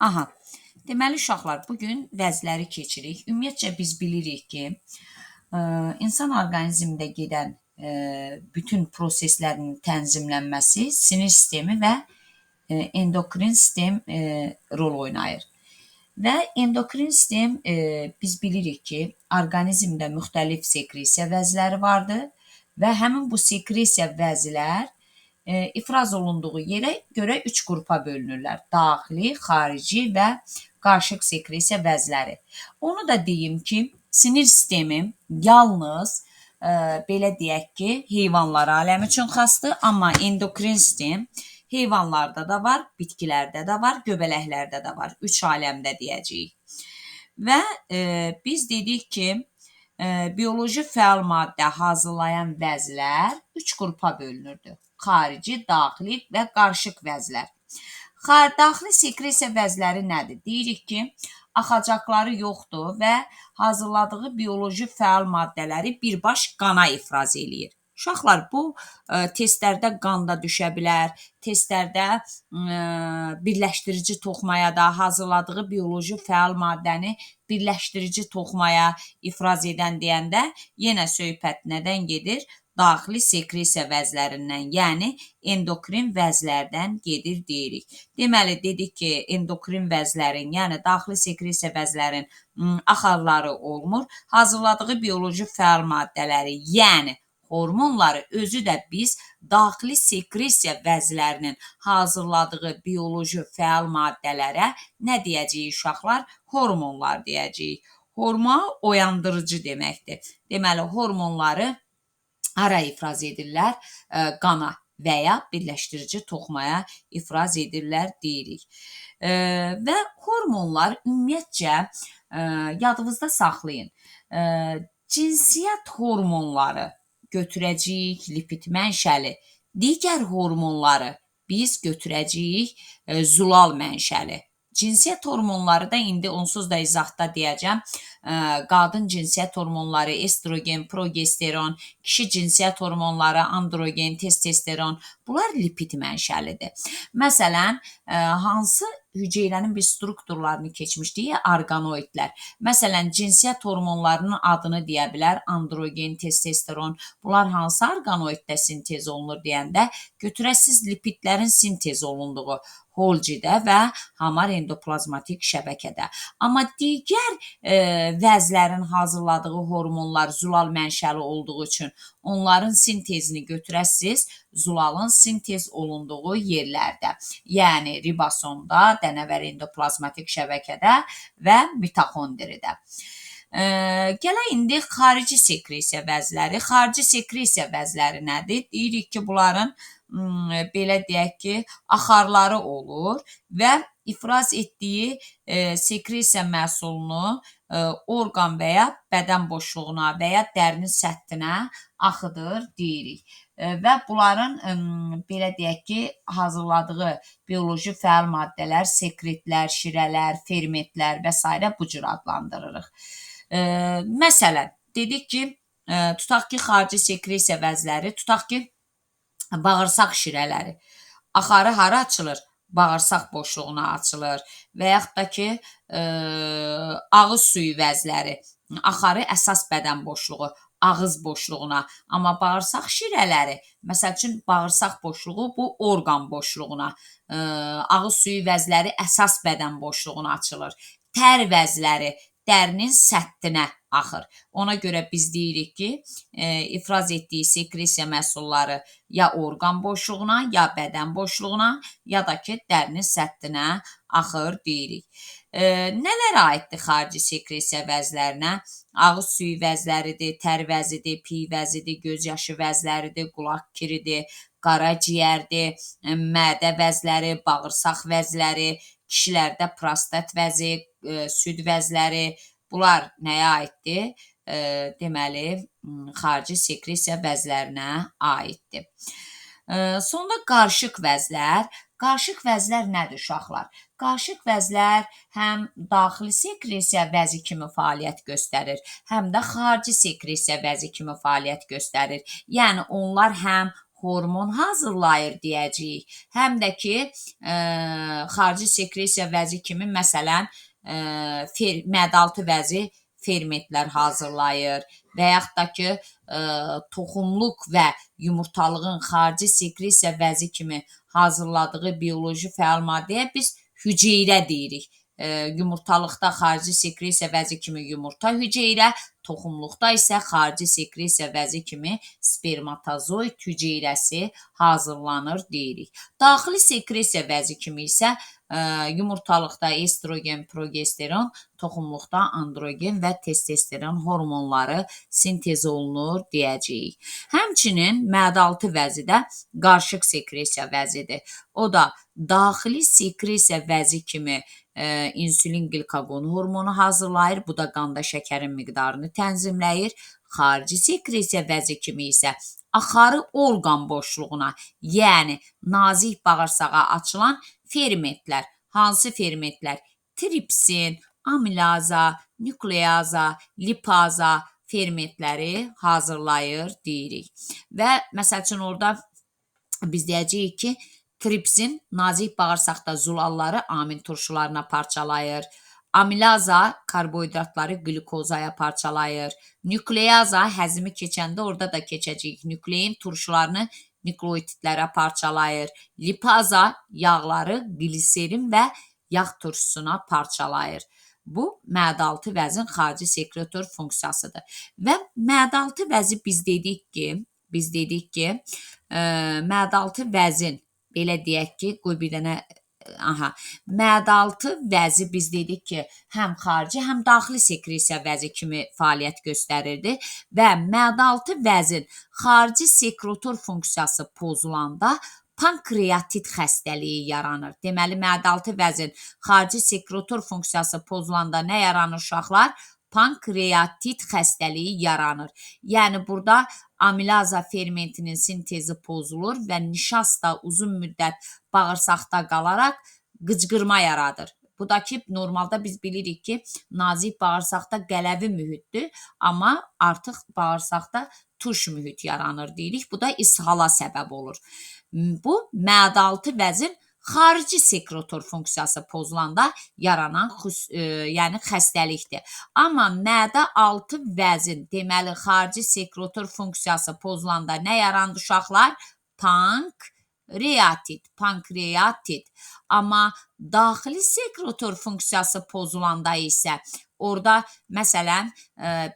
Aha. Deməli uşaqlar, bu gün vəzləri keçirik. Ümumiyyətcə biz bilirik ki, insan orqanizmində gedən bütün proseslərin tənzimlənməsi sinir sistemi və endokrin sistem rol oynayır. Və endokrin sistem biz bilirik ki, orqanizmdə müxtəlif sekresiya vəzləri vardır və həmin bu sekresiya vəzlər ifraz olunduğu yerə görə 3 qrupa bölünürlər. Daxili, xarici və qarışıq sekresiya vəzləri. Onu da deyim ki, sinir sistemi yalnız belə deyək ki, heyvanlar aləmi üçün xasdır, amma endokrin sistem heyvanlarda da var, bitkilərdə də var, göbələklərdə də var. 3 aləmdə deyəcəyik. Və biz dedik ki, bioloji fəal maddə hazırlayan vəzlər 3 qrupa bölünürdü. Xarici, daxili və qarışıq vəzlər. Daxili sekresiya vəzləri nədir? Deyirik ki, axacaqları yoxdur və hazırladığı bioloji fəal maddələri birbaş qana ifraz eləyir. Uşaqlar, bu testlərdə qanda düşə bilər, testlərdə birləşdirici toxumaya da hazırladığı bioloji fəal maddəni birləşdirici toxumaya ifraz edən deyəndə yenə söhbət nədən gedir? Daxili sekresiya vəzlərindən, yəni endokrin vəzlərdən gedir deyirik. Deməli, dedik ki, endokrin vəzlərin, yəni daxili sekresiya vəzlərin axarları olmur. Hazırladığı bioloji fəal maddələri, yəni hormonları özü də biz daxili sekresiya vəzlərinin hazırladığı bioloji fəal maddələrə nə deyəcəyik uşaqlar? Hormonlar deyəcəyik. Hormon oyandırıcı deməkdir. Deməli, hormonları hara ifraz edirlər? Qana və ya birləşdirici toxumaya ifraz edirlər deyirik. Və hormonlar ümumiyyətcə yadınızda saxlayın. Cinsiyyət hormonları götürəcəyik lipid mənşəli, digər hormonları biz götürəcəyik zülal mənşəli. Cinsiyyət hormonları da indi onsuz da izahda deyəcəm. Qadın cinsiyyət hormonları estrogen, progesteron, kişi cinsiyyət hormonları androgen, testosteron, bunlar lipid mənşəlidir. Məsələn, hansı hüceyrənin biz strukturlarını keçmişdik, orqanoidlər. Məsələn, cinsiyyət hormonlarının adını deyə bilər, androgen, testosteron. Bunlar hansı orqanoiddə sintez olunur deyəndə götürəsiz lipidlərin sintez olunduğu Holcidə və hamar endoplazmatik şəbəkədə. Amma digər vəzlərin hazırladığı hormonlar zülal mənşəli olduğu üçün onların sintezini götürəsiz zülalın sintez olunduğu yerlərdə. Yəni ribosomda, dənəvər endoplazmatik şəbəkədə və mitoxondridə. Gələk indi xarici sekresiya vəzləri. Xarici sekresiya vəzləri nədir? Deyirik ki, bunların belə deyək ki, axarları olur və ifraz etdiyi sekresiya məhsulunu orqan və ya bədən boşluğuna və ya dərinin səthinə axıdır deyirik. Və bunların belə deyək ki, hazırladığı bioloji fəal maddələr, sekretlər, şirələr, fermentlər və s. bu cür adlandırırıq. Məsələn, dedik ki, tutaq ki, xarici sekresiya vəzləri, tutaq ki, bağırsaq şirələri. Axarı hara açılır? Bağırsaq boşluğuna açılır. Və yaxud da ki, ağız suyu vəzləri. Axarı əsas bədən boşluğu, ağız boşluğuna. Amma bağırsaq şirələri, məsəl üçün, bağırsaq boşluğu bu orqan boşluğuna, ağız suyu vəzləri əsas bədən boşluğuna açılır. Tər vəzləri dərinin səthinə axır. Ona görə biz deyirik ki, ifraz etdiyi sekresiya məhsulları ya orqan boşluğuna, ya bədən boşluğuna, ya da ki, dərinin səthinə axır deyirik. Nələrə aiddir xarici sekresiya vəzlərinə? Ağız suyu vəzləridir, tər vəzidir, piy vəzidir, göz yaşı vəzləridir, qulaq kiridir, qaraciyərdir, mədə vəzləri, bağırsaq vəzləri, kişilərdə prostat vəzi, süd vəzləri, bunlar nəyə aiddir? Deməli, xarici sekresiya vəzlərinə aiddir. Sonda qarışıq vəzlər. Qarışıq vəzlər nədir uşaqlar? Qarışıq vəzlər həm daxili sekresiya vəzi kimi fəaliyyət göstərir, həm də xarici sekresiya vəzi kimi fəaliyyət göstərir. Yəni onlar həm Hormon hazırlayır deyəcəyik. Həm də ki, xarici sekresiya vəzi kimi, məsələn, mədəaltı vəzi fermentlər hazırlayır və yaxud da ki, toxumluq və yumurtalığın xarici sekresiya vəzi kimi hazırladığı bioloji fəal maddəyə biz hüceyrə deyirik. Yumurtalıqda xarici sekresiya vəzi kimi yumurta hüceyrə, toxumluqda isə xarici sekresiya vəzi kimi spermatozoid hüceyrəsi hazırlanır deyirik. Daxili sekresiya vəzi kimi isə yumurtalıqda estrogen, progesteron, toxumluqda androgen və testosteron hormonları sintez olunur deyəcəyik. Həmçinin mədəaltı vəzi də qarışıq sekresiya vəzidir. O da daxili sekresiya vəzi kimi insülin qlikoqon hormonu hazırlayır. Bu da qanda şəkərin miqdarını tənzimləyir. Xarici sekresiya vəzi kimi isə axarı orqan boşluğuna, yəni nazik bağırsağa açılan fermentlər. Hansı fermentlər? Tripsin, amilaza, nükleaza, lipaza fermentləri hazırlayır deyirik. Və məsəl üçün orada biz deyəcəyik ki, tripsin nazik bağırsaqda zulalları amin turşularına parçalayır. Amilaza karbohidratları qlükozaya parçalayır. Nükleaza həzmi keçəndə orada da keçəcəyik. Nüklein turşularını nükleotidlərə parçalayır. Lipaza yağları qliserin və yağ turşusuna parçalayır. Bu, mədəaltı vəzin xarici sekretor funksiyasıdır. Və mədəaltı vəzi biz dedik ki, mədəaltı vəzin, belə deyək ki, qoy bir dənə, mədəaltı vəzi biz dedik ki, həm xarici, həm daxili sekresiya vəzi kimi fəaliyyət göstərirdi və mədəaltı vəzin xarici sekretor funksiyası pozulanda pankreatit xəstəliyi yaranır. Deməli, mədəaltı vəzin xarici sekretor funksiyası pozulanda nə yaranır uşaqlar? Pankreatit xəstəliyi yaranır. Yəni, burada amilaza fermentinin sintezi pozulur və nişasta uzun müddət bağırsaqda qalaraq qıcqırma yaradır. Bu da ki, normalda biz bilirik ki, nazik bağırsaqda qələvi mühitdir, amma artıq bağırsaqda turş mühit yaranır deyirik. Bu da ishala səbəb olur. Bu, mədəaltı vəzin xarici sekretor funksiyası pozulanda yaranan yəni xəstəlikdir. Amma mədəaltı vəzin, deməli, xarici sekretor funksiyası pozulanda nə yarandı uşaqlar? Pankreatit, pankreatit. Amma daxili sekretor funksiyası pozulanda isə orada məsələn,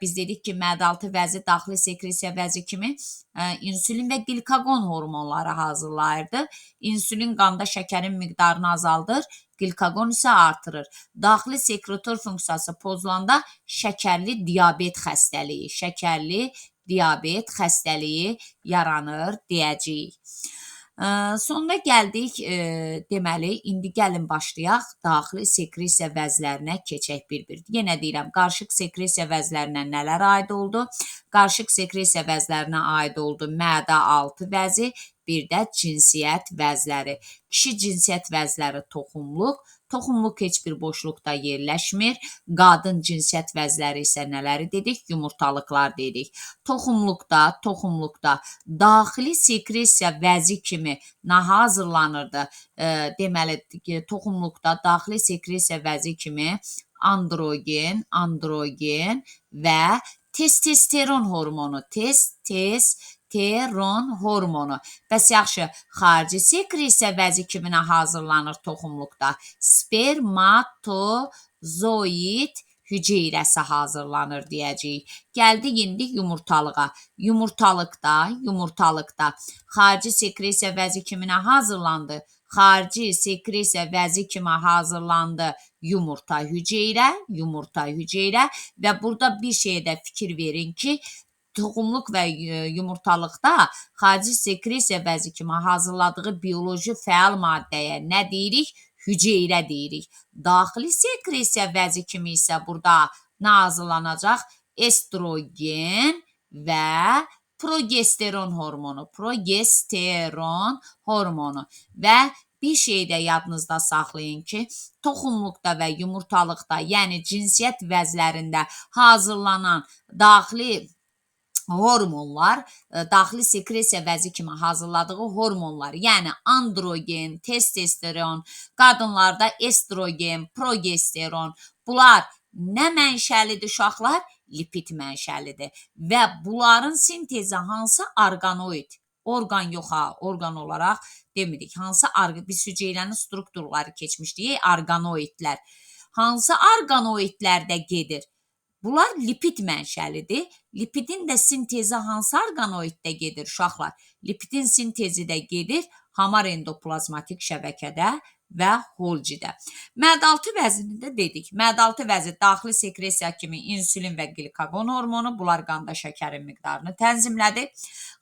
biz dedik ki, mədəaltı vəzi daxili sekresiya vəzi kimi insülin və qlikoqon hormonları hazırlayırdı. İnsülin qanda şəkərin miqdarını azaldır, qlikoqon isə artırır. Daxili sekretor funksiyası pozulanda şəkərli diabet xəstəliyi, yaranır deyəcəyik. Sonuna gəldik, deməli, indi gəlin başlayaq daxili sekresiya vəzlərinə keçək bir-bir. Yenə deyirəm, qarışıq sekresiya vəzlərinə nələr aid oldu? Qarışıq sekresiya vəzlərinə aid oldu mədəaltı vəzi, bir də cinsiyyət vəzləri. Kişi cinsiyyət vəzləri toxumluq, toxumluq heç bir boşluqda yerləşmir. Qadın cinsiyyət vəzləri isə nələri dedik? Yumurtalıqlar dedik. Toxumluqda daxili sekresiya vəzi kimi nə hazırlanırdı? Deməli, toxumluqda daxili sekresiya vəzi kimi androgen və testosteron hormonu, testosteron hormonu. Bəs yaxşı, xarici sekresiya vəzi kimi nə hazırlanır toxumluqda? Spermatozoid hüceyrəsi hazırlanır deyəcəyik. Gəldik indi yumurtalığa. Yumurtalıqda xarici sekresiya vəzi kimi nə hazırlandı? Xarici sekresiya vəzi kimi hazırlandı yumurta hüceyrə və burada bir şeyə də fikir verin ki, toxumluq və yumurtalıqda xarici sekresiya vəzi kimi hazırladığı bioloji fəal maddəyə nə deyirik? Hüceyrə deyirik. Daxili sekresiya vəzi kimi isə burada nə hazırlanacaq? Estrogen və progesteron hormonu. Progesteron hormonu. Və bir şeyi də yadınızda saxlayın ki, toxumluqda və yumurtalıqda, yəni cinsiyyət vəzlərində hazırlanan daxili Hormonlar, daxili sekresiya vəzi kimi hazırladığı hormonlar, yəni androgen, testosteron, qadınlarda estrogen, progesteron, bunlar nə mənşəlidir uşaqlar? Lipid mənşəlidir. Və bunların sintezi hansı orqanoid? Orqan yox ha, orqan olaraq demirik. Hansı biz hüceyrənin strukturları keçmişdik, orqanoidlər. Hansı orqanoidlərdə gedir? Bunlar lipid mənşəlidir. Lipidin də sintezi hansı orqanoiddə gedir uşaqlar? Lipidin sintezi də gedir hamar endoplazmatik şəbəkədə və Holcidə. Mədaltı vəzini də dedik. Mədaltı vəzi daxili sekresiya kimi insülin və qlikaqon hormonu, bunlar qanda şəkərin miqdarını tənzimlədir.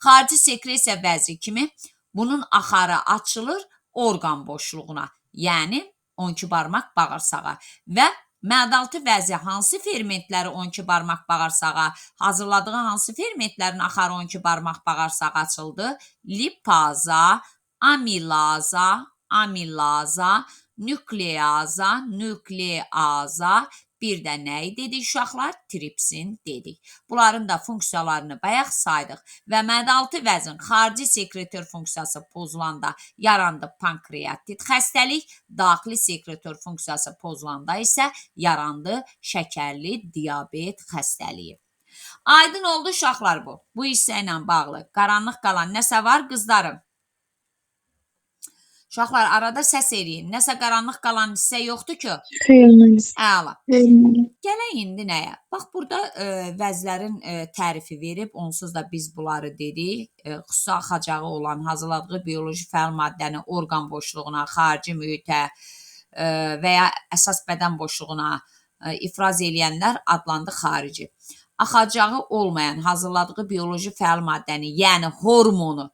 Xarici sekresiya vəzi kimi bunun axarı açılır orqan boşluğuna, yəni 12 barmaq bağırsağa və mədaltı vəzi hansı fermentləri 12 barmaq bağırsağa, hazırladığı hansı fermentlərin axarı 12 barmaq bağırsağa açıldı? Lipaza, amilaza, amilaza, nükleaza, nükleaza, bir də nəyi dedik uşaqlar? Tripsin dedik. Bunların da funksiyalarını bayaq saydıq və mədaltı vəzin xarici sekretor funksiyası pozulanda yarandı pankreatit xəstəlik, daxili sekretor funksiyası pozulanda isə yarandı şəkərli diabet xəstəliyi. Aydın oldu uşaqlar bu. Bu hissə ilə bağlı. Qaranlıq qalan nəsə var qızlarım? Uşaqlar arada səs eləyin. Nəsə qaranlıq qalan hissə yoxdur ki? Xeyr, müəllim. Əla. Xeyr, müəllim. Gələk indi nəyə? Bax burada vəzlərin tərifi verib, onsuz da biz bunları dedik. Xüsusi axacağı olan hazırladığı bioloji fəal maddəni orqan boşluğuna, xarici mühitə və ya əsas bədən boşluğuna ifraz eləyənlər adlandı xarici. Axacağı olmayan hazırladığı bioloji fəal maddəni, yəni hormonu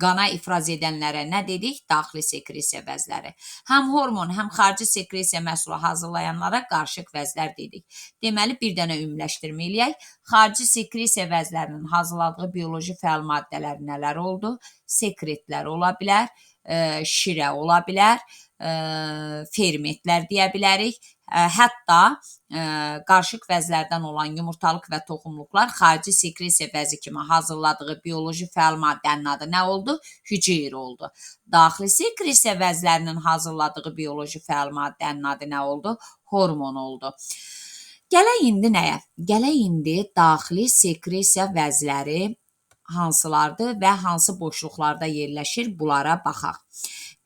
qana ifraz edənlərə nə dedik? Daxili sekresiya vəzləri. Həm hormon, həm xarici sekresiya məhsulu hazırlayanlara qarışıq vəzlər dedik. Deməli, bir dənə ümumiləşdirmə eləyək. Xarici sekresiya vəzlərinin hazırladığı bioloji fəal maddələr nələr oldu? Sekretlər ola bilər, şirə ola bilər, fermentlər deyə bilərik. Hətta qarışıq vəzlərdən olan yumurtalıq və toxumluqlar xarici sekresiya vəzi kimi hazırladığı bioloji fəal maddənin adı nə oldu? Hüceyr oldu. Daxili sekresiya vəzlərinin hazırladığı bioloji fəal maddənin adı nə oldu? Hormon oldu. Gələk indi nəyə? Gələk indi daxili sekresiya vəzləri hansılardır və hansı boşluqlarda yerləşir, bunlara baxaq.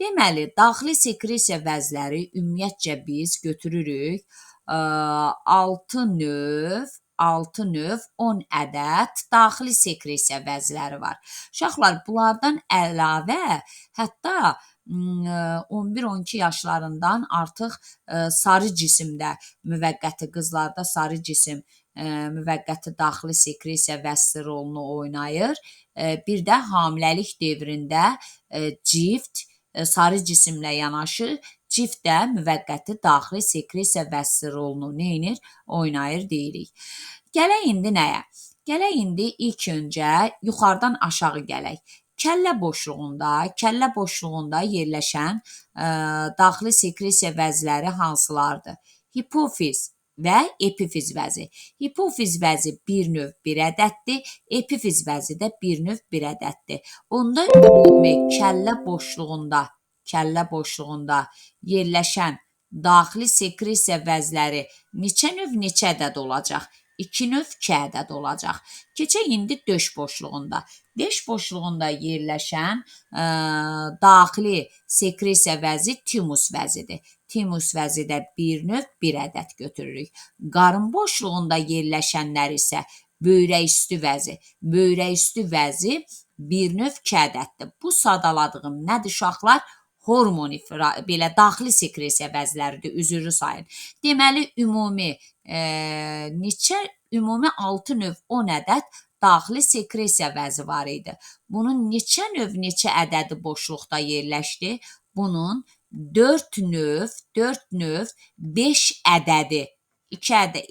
Deməli, daxili sekresiya vəzləri ümumiyyətcə biz götürürük 6 növ, 6 növ 10 ədəd daxili sekresiya vəzləri var. Uşaqlar, bunlardan əlavə hətta 11-12 yaşlarından artıq sarı cisimdə müvəqqəti, qızlarda sarı cisim müvəqqəti daxili sekresiya vəzisi rolunu oynayır. Bir də hamiləlik dövründə cift sarı cisimlə yanaşı cift də müvəqqəti daxili sekresiya vəzisi rolunu neynir? Oynayır deyirik. Gələk indi nəyə? Gələk indi ilk öncə yuxarıdan aşağı gələk. Kəllə boşluğunda yerləşən daxili sekresiya vəzləri hansılardır? Hipofiz və epifiz vəzi. Hipofiz vəzi bir növ bir ədəddir, epifiz vəzi də bir növ bir ədəddir. Onda ümumi kəllə boşluğunda yerləşən daxili sekresiya vəzləri neçə növ neçə ədəd olacaq? 2 növ 2 ədəd olacaq. Keçək indi döş boşluğunda. Döş boşluğunda yerləşən daxili sekresiya vəzi timus vəzidir. Timus vəzi də bir növ bir ədəd götürürük. Qarın boşluğunda yerləşənlər isə böyrək üstü vəzi. Böyrək üstü vəzi bir növ 2 ədəddir. Bu sadaladığım nədir uşaqlar? Hormon belə daxili sekresiya vəzləridir, üzürlü sayın. Deməli, ümumi neçə? Ümumi 6 növ 10 ədəd daxili sekresiya vəzi var idi. Bunun neçə növ, neçə ədədi boşluqda yerləşdi? Bunun 4 növ, 5 ədədi. 2 ədəd,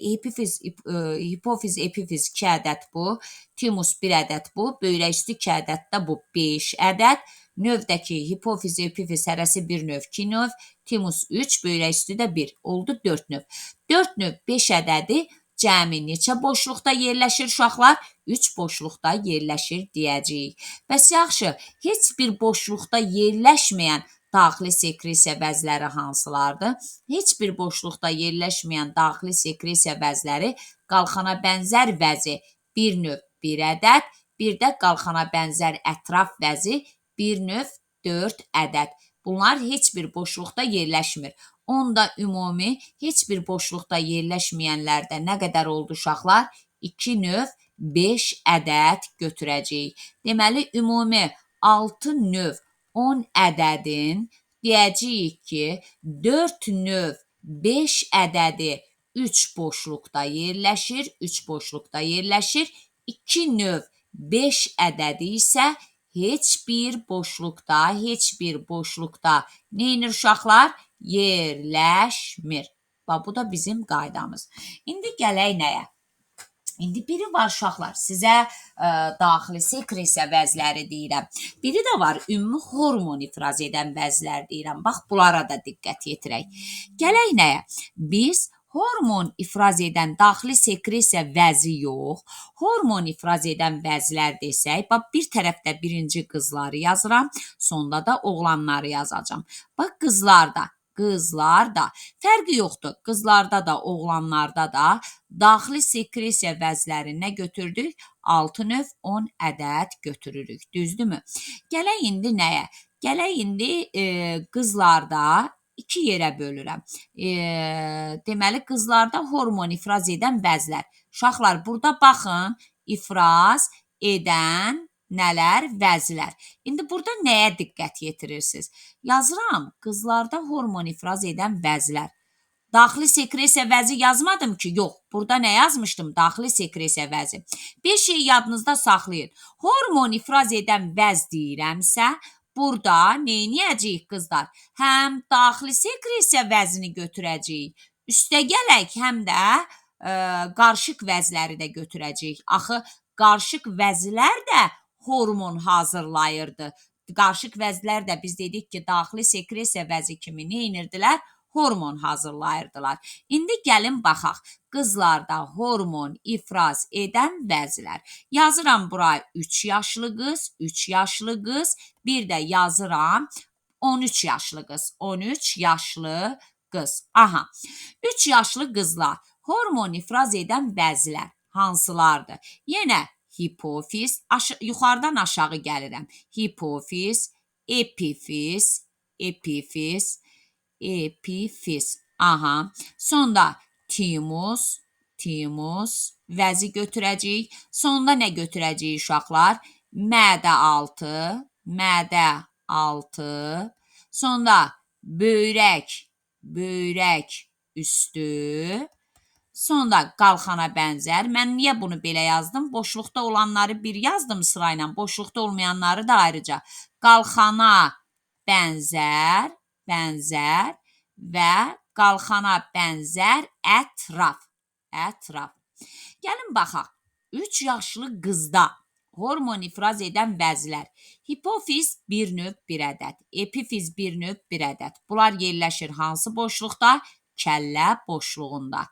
hipofiz, epifiz 2 ədəd bu, timus 1 ədəd bu, böyrək üstü 2 ədəd də bu, 5 ədəd. Növdəki hipofiz, epifiz hərəsi 1 növ, 2 növ, timus 3, böyrək üstü də 1, oldu 4 növ. 4 növ 5 ədədi Cəmi neçə boşluqda yerləşir uşaqlar? 3 boşluqda yerləşir deyəcəyik. Bəs yaxşı, heç bir boşluqda yerləşməyən daxili sekresiya vəzləri hansılardır? Heç bir boşluqda yerləşməyən daxili sekresiya vəzləri qalxana bənzər vəzi bir növ 1 ədəd, bir də qalxana bənzər ətraf vəzi bir növ 4 ədəd. Bunlar heç bir boşluqda yerləşmir. Onda ümumi heç bir boşluqda yerləşməyənlərdə nə qədər oldu uşaqlar? 2 növ 5 ədəd götürəcəyik. Deməli, ümumi 6 növ 10 ədədin deyəcəyik ki, 4 növ 5 ədədi 3 boşluqda yerləşir, 3 boşluqda yerləşir. 2 növ 5 ədədi isə heç bir boşluqda, heç bir boşluqda neynir uşaqlar? Yerləşmir. Bax, bu da bizim qaydamız. İndi gələk nəyə? İndi biri var uşaqlar, sizə daxili sekresiya vəzləri deyirəm. Biri də var ümumi hormon ifraz edən vəzlər deyirəm. Bax, bunlara da diqqət yetirək. Gələk nəyə? Biz hormon ifraz edən daxili sekresiya vəzi yox, hormon ifraz edən vəzlər desək, bax, bir tərəfdə birinci qızları yazıram, sonda da oğlanları yazacağam. Bax, qızlarda, qızlarda fərqi yoxdur. Qızlarda da, oğlanlarda da daxili sekresiya vəzləri nə götürdük? 6 növ 10 ədəd götürürük. Düzdürmü? Gələk indi nəyə? Gələk indi qızlarda iki yerə bölürəm. Deməli, qızlarda hormon ifraz edən vəzlər. Uşaqlar, burada baxın, ifraz edən nələr? Vəzlər. İndi burada nəyə diqqət yetirirsiniz? Yazıram, qızlarda hormon ifraz edən vəzlər. Daxili sekresiya vəzi yazmadım ki, yox. Burada nə yazmışdım? Daxili sekresiya vəzi. Bir şey yadınızda saxlayın. Hormon ifraz edən vəz deyirəmsə, burada neyniyəcəyik qızlar? Həm daxili sekresiya vəzini götürəcəyik, üstə gələk həm də qarışıq vəzləri də götürəcəyik. Axı, qarışıq vəzlər də hormon hazırlayırdı. Qarışıq vəzlər də biz dedik ki, daxili sekresiya vəzi kimi neynirdilər? Hormon hazırlayırdılar. İndi gəlin baxaq. Qızlarda hormon ifraz edən vəzlər. Yazıram bura 3 yaşlı qız, 3 yaşlı qız, bir də yazıram 13 yaşlı qız, 13 yaşlı qız. Aha, 3 yaşlı qızlar hormon ifraz edən vəzlər hansılardır? Yenə hipofiz, yuxarıdan aşağı gəlirəm. Hipofiz, epifiz, epifiz, epifiz. Aha. Sonda timus, timus vəzi götürəcəyik. Sonda nə götürəcəyik uşaqlar? Mədə altı, mədə altı. Sonda böyrək, böyrək üstü. Sonda qalxana bənzər. Mən niyə bunu belə yazdım? Boşluqda olanları bir yazdım sırayla, boşluqda olmayanları da ayrıca. Qalxana bənzər, bənzər və qalxana bənzər ətraf. Ətraf. Gəlin baxaq. 3 yaşlı qızda hormon ifraz edən vəzlər. Hipofiz bir növ bir ədəd, epifiz bir növ bir ədəd. Bunlar yerləşir hansı boşluqda? Kəllə boşluğunda.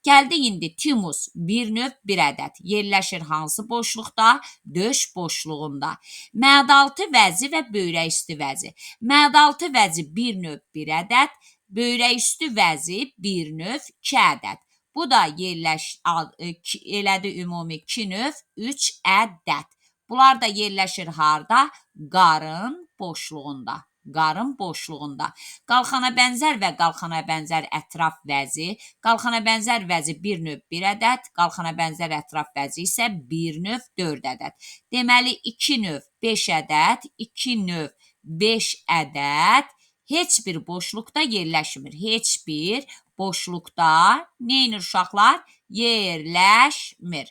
Gəldi indi timus bir növ bir ədəd. Yerləşir hansı boşluqda? Döş boşluğunda. Mədə-altı vəzi və böyrək üstü vəzi. Mədə-altı vəzi bir növ bir ədəd, böyrək üstü vəzi bir növ 2 ədəd. Bu da elədi ümumi 2 növ 3 ədəd. Bunlar da yerləşir harda? Qarın boşluğunda. Qarın boşluğunda. Qalxana bənzər və qalxana bənzər ətraf vəzi. Qalxana bənzər vəzi bir növ 1 ədəd, qalxana bənzər ətraf vəzi isə bir növ 4 ədəd. Deməli, 2 növ 5 ədəd, 2 növ 5 ədəd heç bir boşluqda yerləşmir. Heç bir boşluqda neynir uşaqlar? Yerləşmir.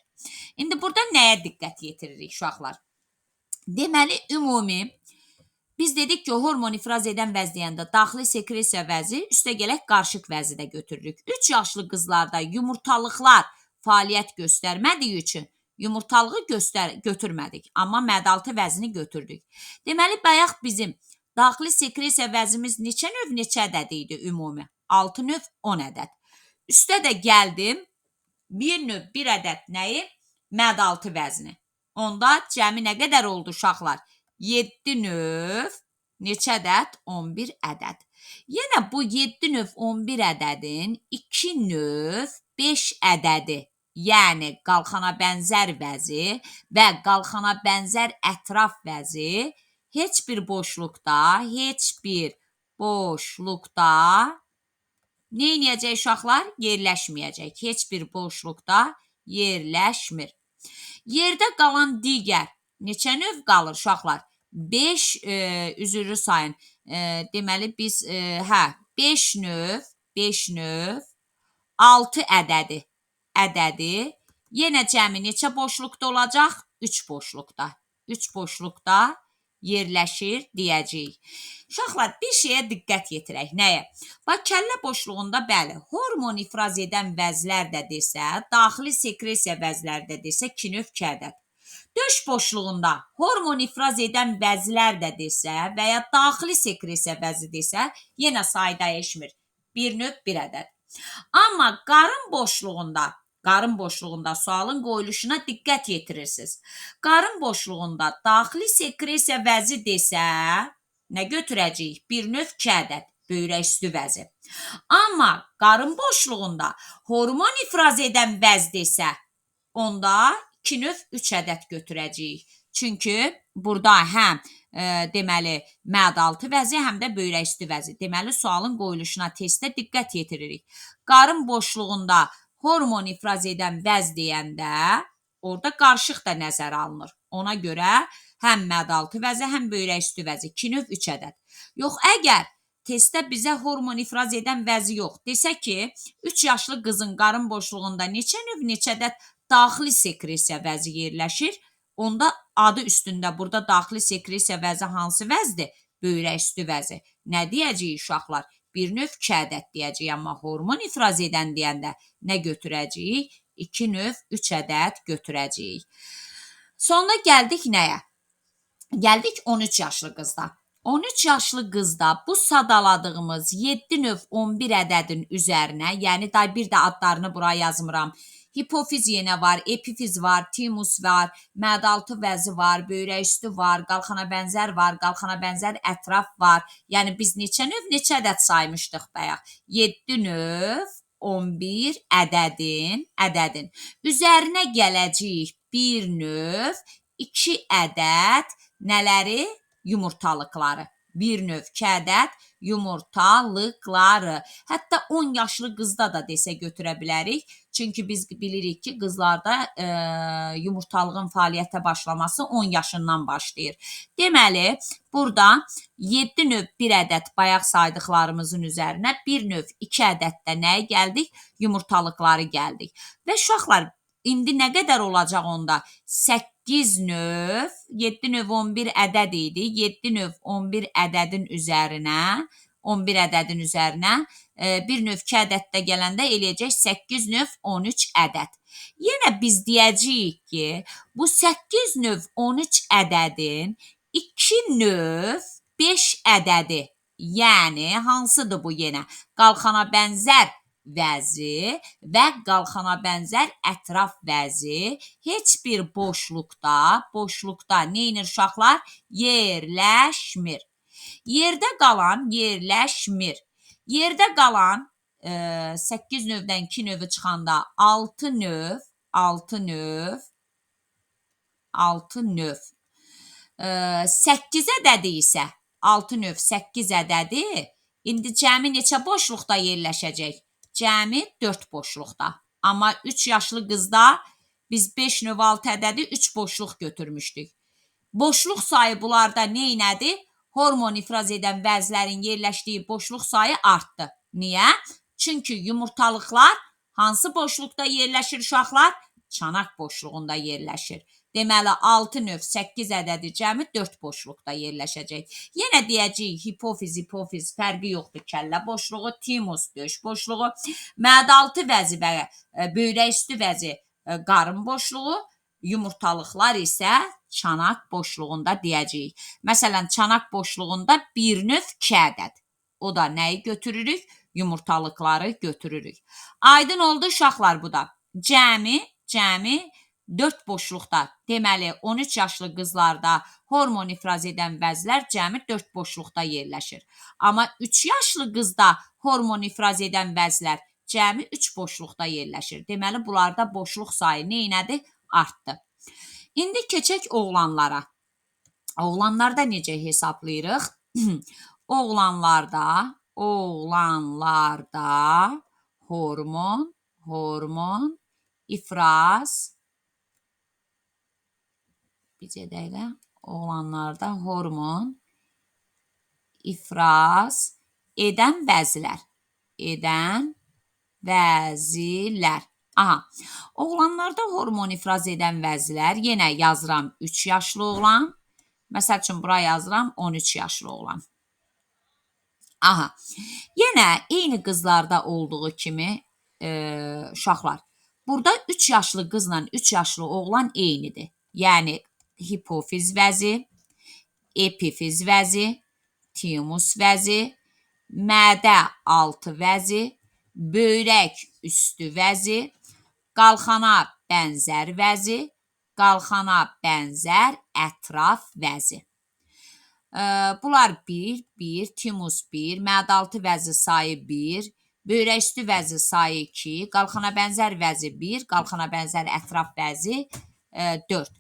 İndi burada nəyə diqqət yetiririk uşaqlar? Deməli, ümumi biz dedik ki, hormon ifraz edən vəz deyəndə daxili sekresiya vəzi, üstə gələk qarışıq vəzi də götürürük. 3 yaşlı qızlarda yumurtalıqlar fəaliyyət göstərmədiyi üçün yumurtalığı götürmədik, amma mədə-altı vəzini götürdük. Deməli, bayaq bizim daxili sekresiya vəzimiz neçə növ, neçə ədəd idi ümumi? 6 növ, 10 ədəd. Üstə də gəldim, Bir növ 1 ədəd nəyi? Mədaltı vəzni. Onda cəmi nə qədər oldu uşaqlar? 7 növ neçə ədəd? 11 ədəd. Yenə bu 7 növ 11 ədədin 2 növ 5 ədədi, yəni qalxana bənzər vəzi və qalxana bənzər ətraf vəzi heç bir boşluqda, nə edəcək uşaqlar? Yerləşməyəcək. Heç bir boşluqda yerləşmir. Yerdə qalan digər neçə növ qalır uşaqlar? 5, üzrlü sayın. Deməli biz 5 növ, 5 növ 6 ədədi. Yenə cəmi neçə boşluqda olacaq? 3 boşluqda. 3 boşluqda yerləşir deyəcəyik. Uşaqlar, bir şeyə diqqət yetirək. Nəyə? Bax, kəllə boşluğunda bəli, hormon ifraz edən vəzlər də desə, daxili sekresiya vəzləri də desə 2 növ 2 ədəd. Döş boşluğunda hormon ifraz edən vəzlər də desə və ya daxili sekresiya vəzi desə, yenə say dəyişmir. 1 növ 1 ədəd. Amma qarın boşluğunda sualın qoyuluşuna diqqət yetirirsiniz. Qarın boşluğunda daxili sekresiya vəzi desə, nə götürəcəyik? 1 növ 2 ədəd, böyrək üstü vəzi. Amma qarın boşluğunda hormon ifraz edən vəz desə, onda 2 növ 3 ədəd götürəcəyik. Çünki burada həm deməli mədaltı vəzi, həm də böyrək üstü vəzi. Deməli, sualın qoyuluşuna testdə diqqət yetiririk. Qarın boşluğunda hormon ifraz edən vəz deyəndə orada qarışıq da nəzərə alınır. Ona görə həm mədaltı vəzi, həm böyrək üstü vəzi 2 növ 3 ədəd. Yox, əgər testdə bizə hormon ifraz edən vəzi yox, desə ki, 3 yaşlı qızın qarın boşluğunda neçə növ, neçə ədəd daxili sekresiya vəzi yerləşir, onda adı üstündə burada daxili sekresiya vəzi hansı vəzdir? Böyrək üstü vəzi. Nə deyəcəyik uşaqlar? 1 növ 2 ədəd deyəcəyik, amma hormon ifraz edən deyəndə nə götürəcəyik? 2 növ 3 ədəd götürəcəyik. Sonra gəldik nəyə? Gəldik 13 yaşlı qızda. 13 yaşlı qızda bu sadaladığımız 7 növ 11 ədədin üzərinə, yəni day bir də adlarını bura yazmıram. Hipofiz yenə var, epifiz var, timus var, mədaltı vəzi var, böyrək üstü var, qalxana bənzər var, qalxana bənzər ətraf var. Yəni biz neçə növ, neçə ədəd saymışdıq bayaq? 7 növ 11 ədədin. Üzərinə gələcəyik 1 növ 2 ədəd nələri? Yumurtalıqları. 1 növ 2 ədəd yumurtalıqları. Hətta 10 yaşlı qızda da desə götürə bilərik. Çünki biz bilirik ki, qızlarda yumurtalığın fəaliyyətə başlaması 10 yaşından başlayır. Deməli, burada 7 növ 1 ədəd bayaq saydıqlarımızın üzərinə 1 növ 2 ədəd də nəyə gəldik? Yumurtalıqları gəldik. Və uşaqlar, indi nə qədər olacaq onda? 8 növ, 7 növ 11 ədəd idi. 7 növ 11 ədədin üzərinə, 11 ədədin üzərinə 1 növ 2 ədəd də gələndə eləyəcək 8 növ 13 ədəd. Yenə biz deyəcəyik ki, bu 8 növ 13 ədədin 2 növ 5 ədədi, yəni hansıdır bu yenə? Qalxana bənzər vəzi və qalxana bənzər ətraf vəzi heç bir boşluqda nə edir uşaqlar? Yerləşmir. Yerdə qalan yerləşmir. Yerdə qalan 8 növdən 2 növü çıxanda 6 növ, 6 növ, 6 növ. 8 ədədi isə 6 növ 8 ədədi indi cəmi neçə boşluqda yerləşəcək? Cəmi 4 boşluqda. Amma 3 yaşlı qızda biz 5 növ 6 ədədi 3 boşluq götürmüşdük. Boşluq sayı bunlarda nə elədi? Hormon ifraz edən vəzlərin yerləşdiyi boşluq sayı artdı. Niyə? Çünki yumurtalıqlar hansı boşluqda yerləşir uşaqlar? Çanaq boşluğunda yerləşir. Deməli, 6 növ 8 ədədi cəmi 4 boşluqda yerləşəcək. Yenə deyəcəyik, hipofiz, hipofiz fərqi yoxdur. Kəllə boşluğu, timus, döş boşluğu, mədaltı vəzi və böyrək üstü vəzi qarın boşluğu, yumurtalıqlar isə çanaq boşluğunda deyəcəyik. Məsələn, çanaq boşluğunda 1 növ 2 ədəd. O da nəyi götürürük? Yumurtalıqları götürürük. Aydın oldu uşaqlar bu da. Cəmi 4 boşluqda. Deməli, 13 yaşlı qızlarda hormon ifraz edən vəzlər cəmi 4 boşluqda yerləşir. Amma 3 yaşlı qızda hormon ifraz edən vəzlər cəmi 3 boşluqda yerləşir. Deməli, bunlarda boşluq sayı neynədir? Artdı. İndi keçək oğlanlara. Oğlanlarda necə hesablayırıq? Oğlanlarda hormon ifraz oğlanlarda hormon ifraz edən vəzlər. Aha, oğlanlarda hormon ifraz edən vəzlər, yenə yazıram 3 yaşlı oğlan. Məsəl üçün, bura yazıram 13 yaşlı oğlan. Aha, yenə eyni qızlarda olduğu kimi uşaqlar, burada 3 yaşlı qızla 3 yaşlı oğlan eynidir. Yəni, hipofiz vəzi, epifiz vəzi, timus vəzi, mədə altı vəzi, böyrək üstü vəzi, qalxana bənzər vəzi, qalxana bənzər ətraf vəzi. Bunlar 1, 1, timus 1, mədə altı vəzi sayı 1, böyrək üstü vəzi sayı 2, qalxana bənzər vəzi 1, qalxana bənzər ətraf vəzi 4.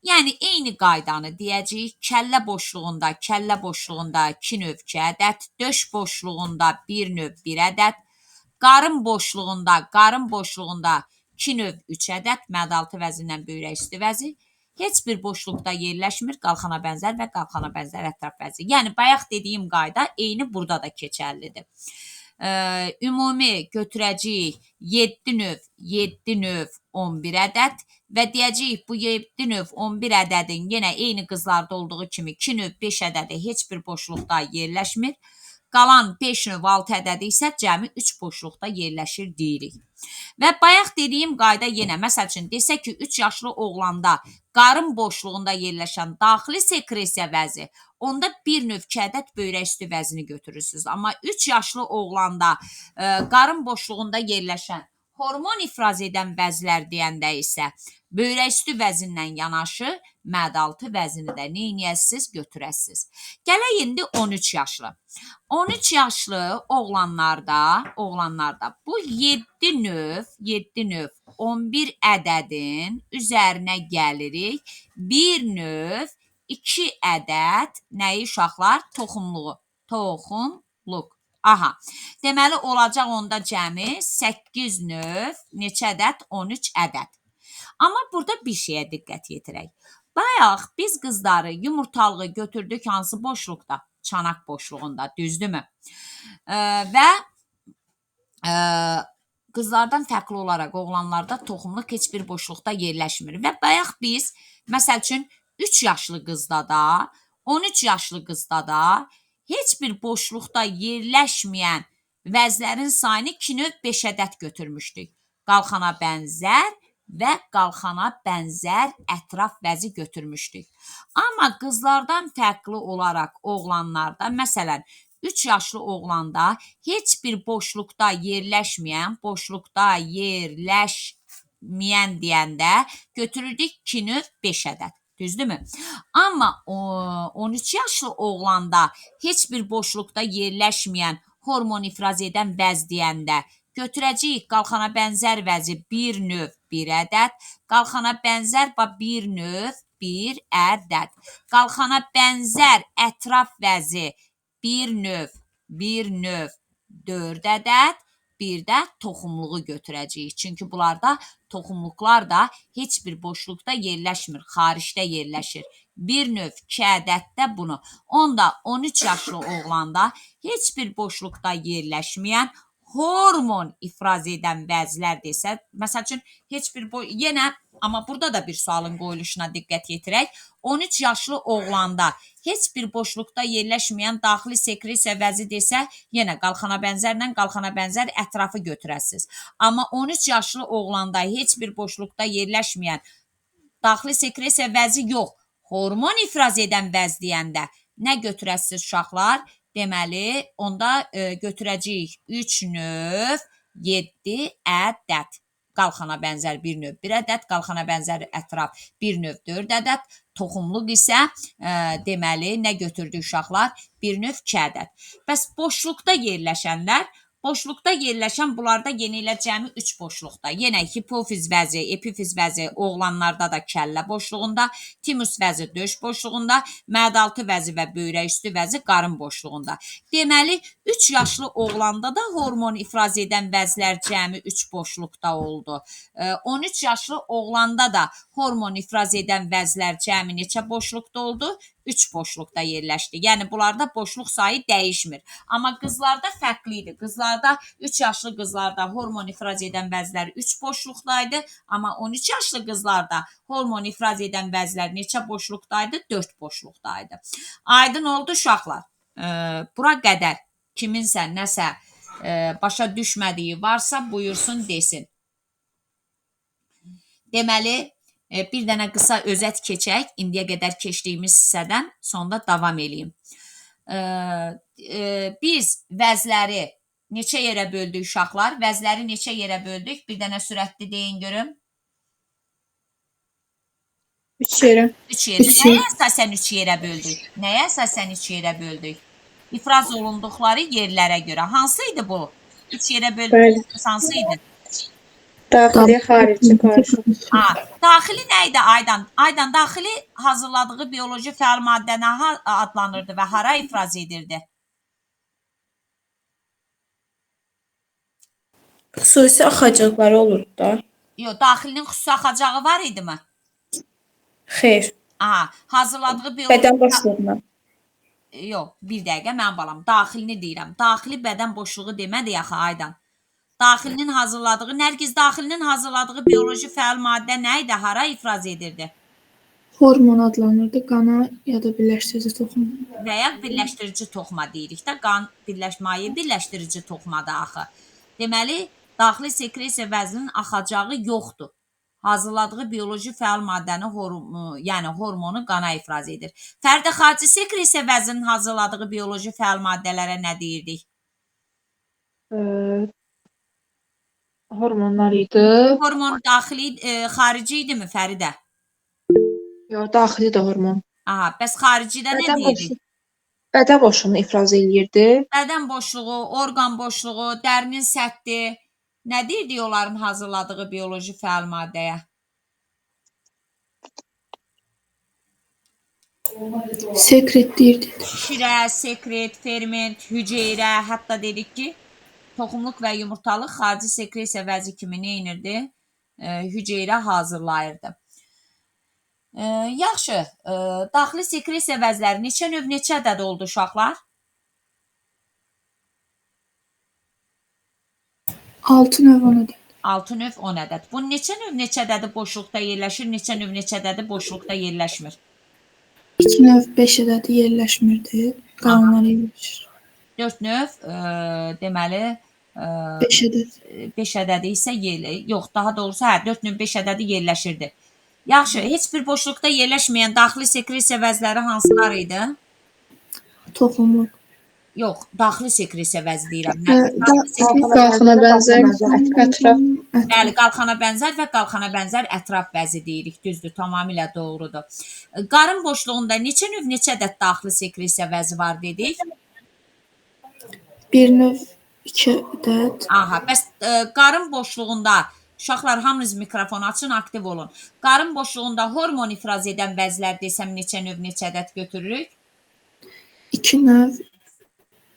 Yəni, eyni qaydanı deyəcəyik. Kəllə boşluğunda 2 növ 2 ədəd, döş boşluğunda 1 növ 1 ədəd, qarın boşluğunda 2 növ 3 ədəd, mədə-altı vəzindən böyrək üstü vəzi, heç bir boşluqda yerləşmir qalxana bənzər və qalxana bənzər ətraf vəzi. Yəni, bayaq dediyim qayda eyni burada da keçərlidir. Ümumi götürəcəyik 7 növ, 7 növ 11 ədəd və deyəcəyik bu 7 növ 11 ədədin yenə eyni qızlarda olduğu kimi 2 növ 5 ədədi heç bir boşluqda yerləşmir. Qalan 5 növ 6 ədədi isə cəmi 3 boşluqda yerləşir deyirik. Və bayaq dediyim qayda yenə, məsəl üçün, desək ki, 3 yaşlı oğlanda qarın boşluğunda yerləşən daxili sekresiya vəzi, onda 1 növ 2 ədəd böyrək üstü vəzini götürürsünüz. Amma 3 yaşlı oğlanda qarın boşluğunda yerləşən hormon ifraz edən vəzlər deyəndə isə böyrək üstü vəzindən yanaşı mədə-altı vəzini də neyniyəsiniz, götürəsiniz. Gələk indi 13 yaşlı. 13 yaşlı oğlanlarda bu 7 növ 11 ədədin üzərinə gəlirik. 1 növ 2 ədəd nəyi uşaqlar? Toxumluğu. Toxumluq. Aha, deməli olacaq onda cəmi 8 növ neçə ədəd? 13 ədəd. Amma burada bir şeyə diqqət yetirək. Bayaq biz qızları yumurtalığı götürdük hansı boşluqda? Çanaq boşluğunda, düzdürmü? Və qızlardan fərqli olaraq oğlanlarda toxumluq heç bir boşluqda yerləşmir. Və bayaq biz, məsəl üçün, 3 yaşlı qızda da, 13 yaşlı qızda da heç bir boşluqda yerləşməyən vəzlərin sayını 2 növ 5 ədəd götürmüşdük. Qalxana bənzər və qalxana bənzər ətraf vəzi götürmüşdük. Amma qızlardan fərqli olaraq oğlanlarda, məsələn, 3 yaşlı oğlanda heç bir boşluqda yerləşməyən, deyəndə götürürdük 2 növ 5 ədəd. Düzdürmü? Amma 13 yaşlı oğlanda heç bir boşluqda yerləşməyən hormon ifraz edən vəz deyəndə götürəcəyik qalxana bənzər vəzi 1 növ 1 ədəd, qalxana bənzər 1 növ 1 ədəd, qalxana bənzər ətraf vəzi 1 növ 1 növ 4 ədəd, bir də toxumluğu götürəcəyik. Çünki bunlarda toxumluqlar da heç bir boşluqda yerləşmir, xaricdə yerləşir. 1 növ 2 ədəd də bunu. Onda 13 yaşlı oğlanda heç bir boşluqda yerləşməyən hormon ifraz edən vəzlər desə, məsəl üçün, heç bir yenə, amma burada da bir sualın qoyuluşuna diqqət yetirək. 13 yaşlı oğlanda heç bir boşluqda yerləşməyən daxili sekresiya vəzi desə, yenə qalxana bənzərlə qalxana bənzər ətrafı götürəsiniz. Amma 13 yaşlı oğlanda heç bir boşluqda yerləşməyən daxili sekresiya vəzi yox, hormon ifraz edən vəz deyəndə nə götürəsiniz uşaqlar? Deməli, onda götürəcəyik 3 növ 7 ədəd. Qalxana bənzər bir növ 1 ədəd, qalxana bənzər ətraf bir növ 4 ədəd, toxumluq isə deməli nə götürdü uşaqlar? Bir növ 2 ədəd. Bəs boşluqda yerləşənlər? Boşluqda yerləşən bunlarda yenə elə cəmi 3 boşluqda. Yenə hipofiz vəzi, epifiz vəzi oğlanlarda da kəllə boşluğunda, timus vəzi döş boşluğunda, mədaltı vəzi və böyrək üstü vəzi qarın boşluğunda. Deməli, 3 yaşlı oğlanda da hormon ifraz edən vəzlər cəmi 3 boşluqda oldu. 13 yaşlı oğlanda da hormon ifraz edən vəzlər cəmi neçə boşluqda oldu? 3 boşluqda yerləşdi. Yəni, bunlarda boşluq sayı dəyişmir. Amma qızlarda fərqli idi. Qızlarda 3 yaşlı qızlarda hormon ifraz edən vəzlər 3 boşluqdaydı. Amma 13 yaşlı qızlarda hormon ifraz edən vəzlər neçə boşluqdaydı? 4 boşluqdaydı. Aydın oldu uşaqlar. Bura qədər kiminsə nəsə başa düşmədiyi varsa buyursun desin. Deməli, bir dənə qısa özət keçək, indiyə qədər keçdiyimiz hissədən sonda davam eləyim. Biz vəzləri neçə yerə böldük uşaqlar? Vəzləri neçə yerə böldük? Bir dənə sürətli deyin görüm. 3 yerə. 3 yerə. Nəyə əsasən 3 yerə böldük? Nəyə əsasən 3 yerə böldük? İfraz olunduqları yerlərə görə. Hansı idi bu? 3 yerə böldük. Hansı idi? Daxili, xarici, qarışıq. Daxili nə idi Aydan? Aydan, daxili hazırladığı bioloji fəal maddə nə adlanırdı və hara ifraz edirdi? Xüsusi axacaqları olurdu da. Yox, daxilinin xüsusi axacağı var idimi? Xeyr. Aha, hazırladığı bioloji... Bədən boşluğuna. Yox, bir dəqiqə mənim balam. Daxilini deyirəm. Daxili bədən boşluğu demədi axı Aydan. Daxilinin hazırladığı, Nərgiz, daxilinin hazırladığı bioloji fəal maddə nə idi? Hara ifraz edirdi? Hormon adlanırdı, qana ya da birləşdirici toxuma. Və ya birləşdirici toxuma deyirik də, qan maye birləşdirici toxumadır axı. Deməli, daxili sekresiya vəzinin axacağı yoxdur. Hazırladığı bioloji fəal maddəni, yəni hormonu qana ifraz edir. Fərdi xarici sekresiya vəzinin hazırladığı bioloji fəal maddələrə nə deyirdik? Hormonlar idi. Hormon daxili, xarici idimi Fəridə? Yox, daxili də hormon. Aha, bəs xaricidə nə deyirdik? Bədən boşluğunu ifraz eləyirdi. Bədən boşluğu, orqan boşluğu, dərinin səthi. Nə deyirdik onların hazırladığı bioloji fəal maddəyə? Sekret deyirdik. Şirə, sekret, ferment, hüceyrə, hətta dedik ki, toxumluq və yumurtalıq xarici sekresiya vəzi kimi nə edirdi? Hüceyrə hazırlayırdı. Yaxşı, daxili sekresiya vəzləri neçə növ, neçə ədəd oldu uşaqlar? 6 növ 10 ədəd. 6 növ 10 ədəd. Bu neçə növ, neçə ədədi boşluqda yerləşir, neçə növ, neçə ədədi boşluqda yerləşmir? 2 növ 5 ədədi yerləşmirdi, qalanlar yerləşir. 4 növ, deməli, 5 ədəd. 5 ədədi isə, yox, daha doğrusu, hə, 4 növ 5 ədədi yerləşirdi. Yaxşı, heç bir boşluqda yerləşməyən daxili sekresiya vəzləri hansılar idi? Toxumluq. Yox, daxili sekresiya vəzi deyirəm. Qalxana bənzər ətraf. Bəli, qalxana bənzər və qalxana bənzər ətraf vəzi deyirik. Düzdür, tamamilə doğrudur. Qarın boşluğunda neçə növ, neçə ədəd daxili sekresiya vəzi var dedik? 1 növ, 2 ədəd. Aha, bəs qarın boşluğunda, uşaqlar hamınız mikrofonu açın, aktiv olun. Qarın boşluğunda hormon ifraz edən vəzlər desəm neçə növ, neçə ədəd götürürük? 2 növ,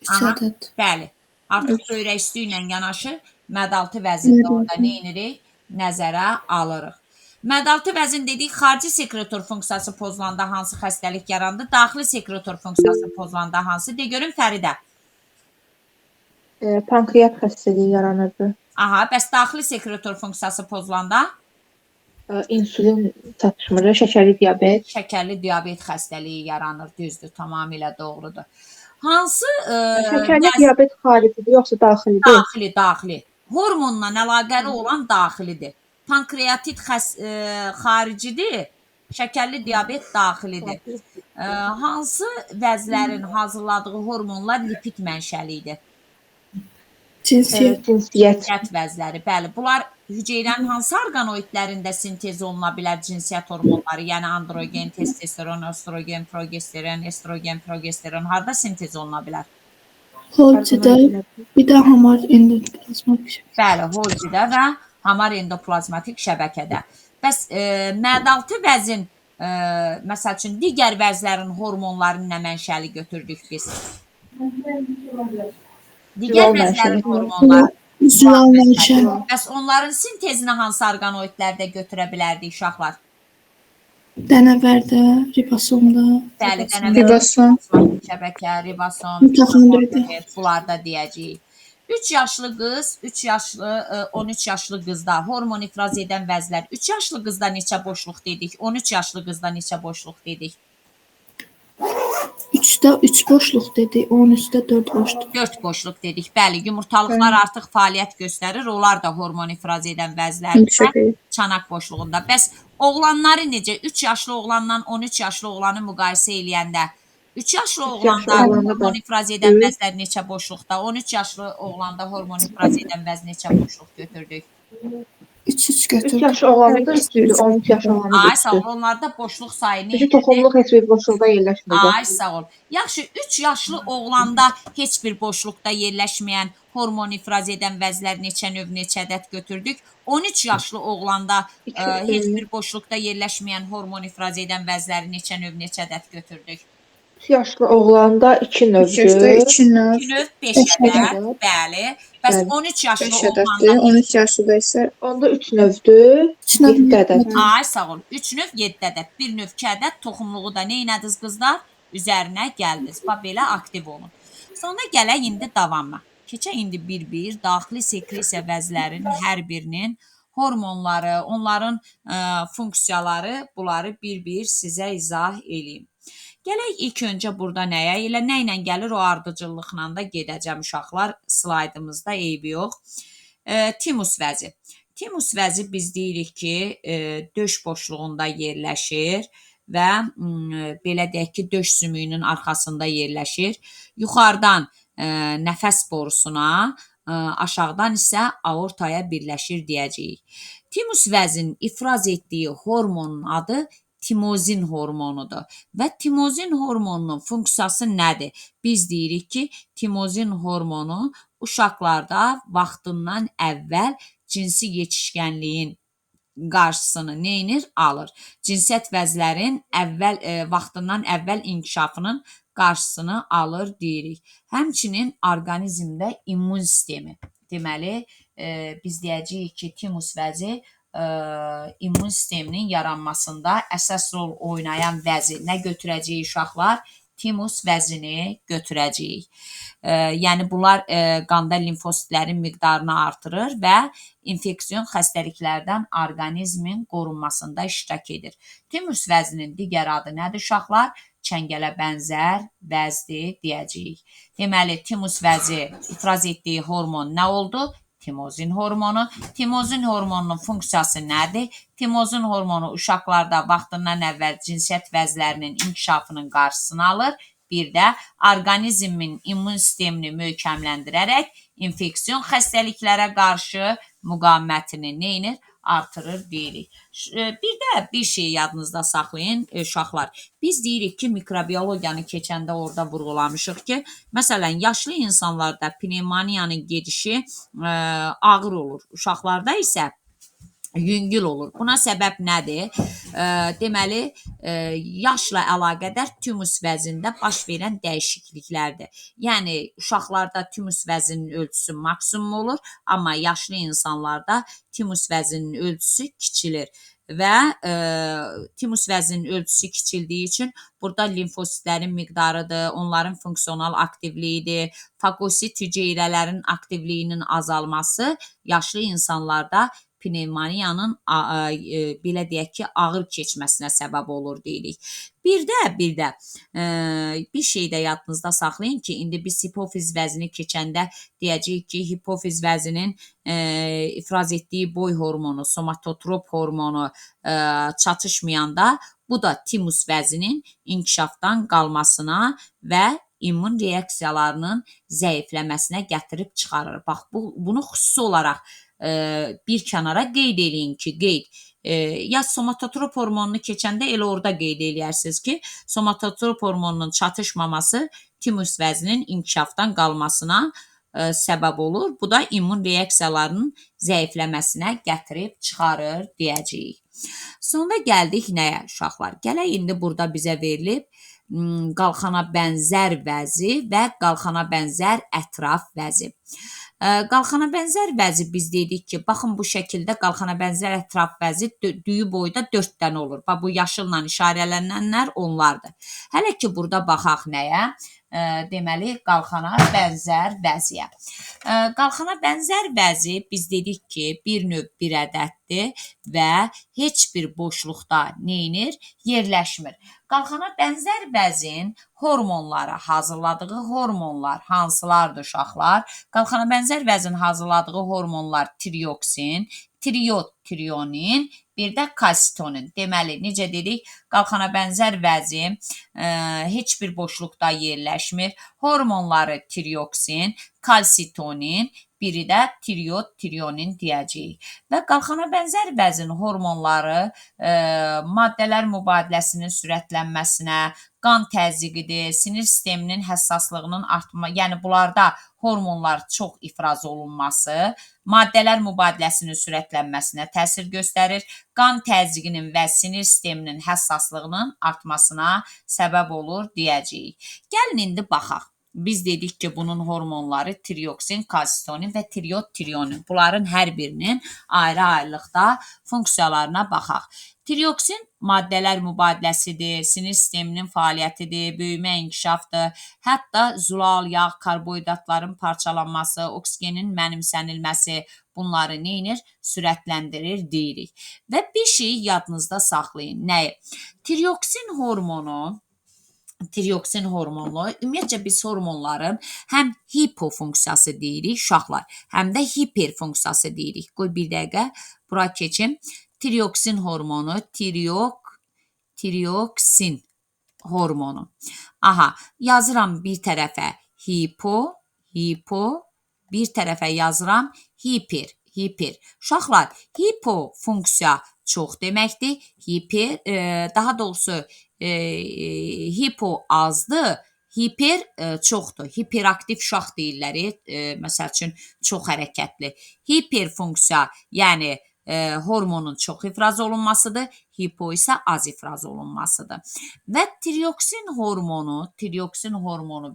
3 ədəd. Bəli, artıq böyrək üstü ilə yanaşı mədaltı vəzini orada nə edirik? Nəzərə alırıq. Mədaltı vəzin dedik, xarici sekretor funksiyası pozulanda hansı xəstəlik yarandı? Daxili sekretor funksiyası pozulanda hansı? De görüm Fəridə. Pankreat xəstəliyi yaranırdı. Aha, bəs daxili sekretor funksiyası pozulanda? İnsulin çatışmır, şəkərli diabet. Şəkərli diabet xəstəliyi yaranır, düzdür, tamamilə doğrudur. Hansı şəkərli diabet xaricidir, yoxsa daxilidir? Daxili, daxili. Hormonla əlaqəli olan daxilidir. Pankreatit xaricidir, şəkərli diabet daxilidir. Hansı vəzlərin hazırladığı hormonlar lipid mənşəli idi? Cinsiyyət. Cinsiyyət. Cinsiyyət vəzləri. Bəli, bunlar hüceyrənin hansı orqanoidlərində sintez oluna bilər cinsiyyət hormonları? Yəni androgen, testosteron, östrogen, progesteron, estrogen, progesteron harda sintez oluna bilər? Holcidə, bir də hamar endoplazmatik şəbəkə. Bəli, Holcidə və hamar endoplazmatik şəbəkədə. Bəs mədaltı vəzin, məsəl üçün digər vəzlərin hormonlarını nə mənşəli götürdük biz? Digər Zülal vəzlərin mənşəli. hormonları. Zülal mənşəli. Bəs onların sintezini hansı orqanoidlərdə götürə bilərdik uşaqlar? Dənəvərdə, ribosomda, Bəli, dənəvər Ribosom. şəbəkə, ribosom, Mitoxondrida. Bunlarda deyəcəyik. 3 yaşlı qız, 3 yaşlı, 13 yaşlı qızda hormon ifraz edən vəzlər. 3 yaşlı qızda neçə boşluq dedik? 13 yaşlı qızda neçə boşluq dedik? 3-də 3 boşluq dedik, 13-də 4 boşluq. 4 boşluq dedik. Bəli, yumurtalıqlar artıq fəaliyyət göstərir. Onlar da hormon ifraz edən vəzlərdir. İnkişaf edir. Çanaq boşluğunda. Bəs oğlanları necə? 3 yaşlı oğlandan 13 yaşlı oğlanı müqayisə eləyəndə 3 yaşlı yaşlı oğlanda oğlanda da hormon ifraz edən üç. vəzlər neçə boşluqda? 13 yaşlı oğlanda hormon ifraz edən vəz neçə boşluq götürdük? 3-3 3 götürdük. yaş oğlanı da 3-dür, 13 yaş oğlanı da Ay sağ ol. 3-dür. Onlarda boşluq sayı Çünki nə idi? toxumluq heç bir boşluqda yerləşmir. Ay sağ ol. Yaxşı, 3 yaşlı oğlanda heç bir boşluqda yerləşməyən hormon ifraz edən vəzlər neçə növ, neçə ədəd götürdük? 13 yaşlı oğlanda İki, heç bir boşluqda yerləşməyən hormon ifraz edən vəzləri neçə növ, neçə ədəd götürdük? 3 yaşlı oğlanda 2 3 yaşda növdür. 2 növ, 2 növ, 5 Beş ədəd. ədəd. Bəli. Bəs Bəli. 13 yaşlı 5 ədəddir. oğlanda 13 yaşlıda isə Onda 3 növdür, 3 növ 7 ədəd. Ay sağ ol. 3 növ 7 ədəd. 1 növ 2 ədəd toxumluğu da nə elədiniz qızlar? Üzərinə gəldiniz. Bax belə aktiv olun. Sonra gələk indi davamla. Keçək indi bir-bir daxili sekresiya vəzlərinin hər birinin hormonları, onların funksiyaları, bunları bir-bir sizə izah eləyim. Gələk ilk öncə burada nəyə? Elə nə ilə gəlir o ardıcıllıqla da gedəcəm uşaqlar. Slaydımızda eybi yox. Timus vəzi. Timus vəzi biz deyirik ki, döş boşluğunda yerləşir və belə deyək ki, döş sümüyünün arxasında yerləşir. Yuxarıdan nəfəs borusuna, aşağıdan isə aortaya birləşir deyəcəyik. Timus vəzinin ifraz etdiyi hormonun adı timozin hormonudur və timozin hormonunun funksiyası nədir? Biz deyirik ki, timozin hormonu uşaqlarda vaxtından əvvəl cinsi yetişkənliyin qarşısını neynir? Alır. Cinsiyyət vəzlərin əvvəl vaxtından əvvəl inkişafının qarşısını alır deyirik. Həmçinin orqanizmdə immun sistemi. Deməli, biz deyəcəyik ki, timus vəzi immun sisteminin yaranmasında əsas rol oynayan vəzi nə götürəcəyik uşaqlar? Timus vəzini götürəcəyik. Yəni bunlar qanda limfositlərin miqdarını artırır və infeksion xəstəliklərdən orqanizmin qorunmasında iştirak edir. Timus vəzinin digər adı nədir uşaqlar? Çəngələ bənzər vəzdir deyəcəyik. Deməli, timus vəzi ifraz etdiyi hormon nə oldu? Timozin hormonu. Timozin hormonunun funksiyası nədir? Timozin hormonu uşaqlarda vaxtından əvvəl cinsiyyət vəzlərinin inkişafının qarşısını alır. Bir də orqanizmin immun sistemini möhkəmləndirərək infeksion xəstəliklərə qarşı müqavimətini neynir? Artırır deyirik. Bir də bir şey yadınızda saxlayın uşaqlar. Biz deyirik ki, mikrobiologiyanı keçəndə orada vurğulamışıq ki, məsələn, yaşlı insanlarda pnevmoniyanın gedişi ağır olur. Uşaqlarda isə yüngül olur. Buna səbəb nədir? Deməli, yaşla əlaqədar timus vəzində baş verən dəyişikliklərdir. Yəni, uşaqlarda timus vəzinin ölçüsü maksimum olur, amma yaşlı insanlarda timus vəzinin ölçüsü kiçilir və timus vəzinin ölçüsü kiçildiyi üçün burada limfositlərin miqdarıdır, onların funksional aktivliyidir, fagosit hüceyrələrin aktivliyinin azalması yaşlı insanlarda pnevmoniyanın belə deyək ki, ağır keçməsinə səbəb olur deyirik. Bir də bir şey də yadınızda saxlayın ki, indi biz hipofiz vəzini keçəndə deyəcəyik ki, hipofiz vəzinin ifraz etdiyi boy hormonu, somatotrop hormonu çatışmayanda bu da timus vəzinin inkişafdan qalmasına və İmmun reaksiyalarının zəifləməsinə gətirib çıxarır. Bax, bunu xüsusi olaraq bir kənara qeyd eləyin ki, qeyd. Ya somatotrop hormonunu keçəndə elə orada qeyd eləyərsiniz ki, somatotrop hormonunun çatışmaması timus vəzinin inkişafdan qalmasına səbəb olur. Bu da immun reaksiyalarının zəifləməsinə gətirib çıxarır deyəcəyik. Sonra gəldik nəyə uşaqlar? Gələk indi burada bizə verilib qalxana bənzər vəzi və qalxana bənzər ətraf vəzi. Qalxana bənzər vəzi biz dedik ki, baxın bu şəkildə qalxana bənzər ətraf vəzi düyü boyda 4 dənə olur. Bax, bu yaşılla işarələnənlər onlardır. Hələ ki, burada baxaq nəyə? Deməli, qalxana bənzər vəziyə. Qalxana bənzər vəzi biz dedik ki, bir növ bir ədəddir və heç bir boşluqda neynir? Yerləşmir. Qalxana bənzər vəzin hormonları, hazırladığı hormonlar hansılardır uşaqlar? Qalxana bənzər vəzin hazırladığı hormonlar tiroksin, triyotirionin, bir də kalsitonin. Deməli, necə dedik? Qalxana bənzər vəzi heç bir boşluqda yerləşmir. Hormonları tiroksin, kalsitonin, biri də triyotirionin deyəcəyik. Və qalxana bənzər vəzin hormonları maddələr mübadiləsinin sürətlənməsinə, qan təzyiqidir, sinir sisteminin həssaslığının artma, yəni bunlarda hormonlar çox ifraz olunması, maddələr mübadiləsinin sürətlənməsinə təsir göstərir, qan təzyiqinin və sinir sisteminin həssaslığının artmasına səbəb olur deyəcəyik. Gəlin indi baxaq. Biz dedik ki, bunun hormonları tiroksin, kalsitonin və triyotirionin. Bunların hər birinin ayrı-ayrılıqda funksiyalarına baxaq. Tiroksin maddələr mübadiləsidir, sinir sisteminin fəaliyyətidir, böyümə inkişafdır, hətta zülal, yağ, karbohidratların parçalanması, oksigenin mənimsənilməsi bunları neynir? Sürətləndirir deyirik. Və bir şeyi yadınızda saxlayın. Nəyi? Tiroksin hormonu, tiroksin hormonlu, ümumiyyətcə biz hormonların həm hipofunksiyası deyirik uşaqlar, həm də hiperfunksiyası deyirik. Qoy bir dəqiqə bura keçim. Tiroksin hormonu, tiroksin hormonu. Aha, yazıram bir tərəfə hipo, hipo, bir tərəfə yazıram hiper, hiper. Uşaqlar, hipofunksiya çox deməkdir. Hiper, daha doğrusu hipo azdır, hiper çoxdur. Hiperaktiv uşaq deyirlər, məsəl üçün çox hərəkətli. Hiperfunksiya, yəni hormonun çox ifraz olunmasıdır, hipo isə az ifraz olunmasıdır. Və tiroksin hormonu,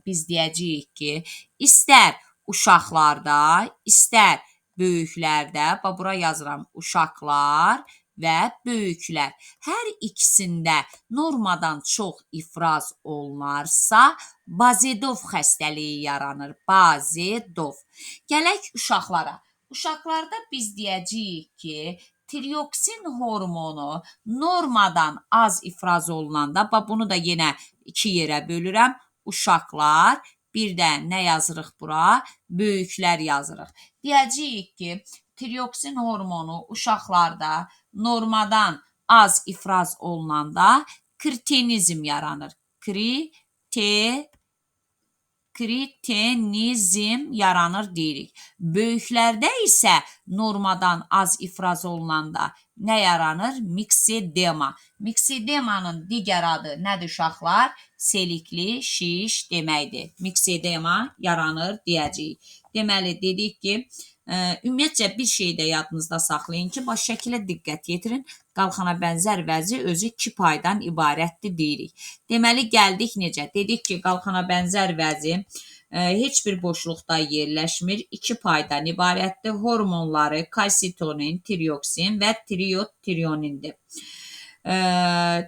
biz deyəcəyik ki, istər uşaqlarda, istər böyüklərdə, bax bura yazıram uşaqlar və böyüklər. Hər ikisində normadan çox ifraz olunarsa, Bazedov xəstəliyi yaranır. Bazedov. Gələk uşaqlara. Uşaqlarda biz deyəcəyik ki, tiroksin hormonu normadan az ifraz olunanda, bax bunu da yenə iki yerə bölürəm. Uşaqlar, bir də nə yazırıq bura? Böyüklər yazırıq. Deyəcəyik ki, tiroksin hormonu uşaqlarda normadan az ifraz olunanda kretinizm yaranır. Kretinizm yaranır deyirik. Böyüklərdə isə normadan az ifraz olunanda nə yaranır? Miksedema. Miksedemanın digər adı nədir uşaqlar? Selikli şiş deməkdir. Miksedema yaranır deyəcəyik. Deməli, dedik ki, ümumiyyətcə bir şeyi də yadınızda saxlayın ki, baş şəkilə diqqət yetirin. Qalxana bənzər vəzi özü iki paydan ibarətdir deyirik. Deməli, gəldik necə? Dedik ki, qalxana bənzər vəzi heç bir boşluqda yerləşmir. İki paydan ibarətdir. Hormonları kalsitonin, tiroksin və triyotirionindir.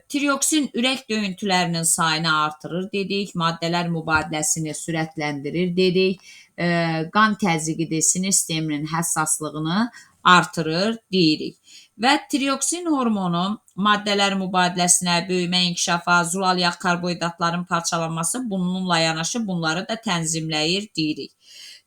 Tiroksin ürək döyüntülərinin sayını artırır dedik, maddələr mübadiləsini sürətləndirir dedik, qan təzyiqidir, sinir sisteminin həssaslığını artırır deyirik. Və tiroksin hormonu maddələr mübadiləsinə, böyümə inkişafa, zülal yağ karbohidratların parçalanması bununla yanaşı bunları da tənzimləyir deyirik.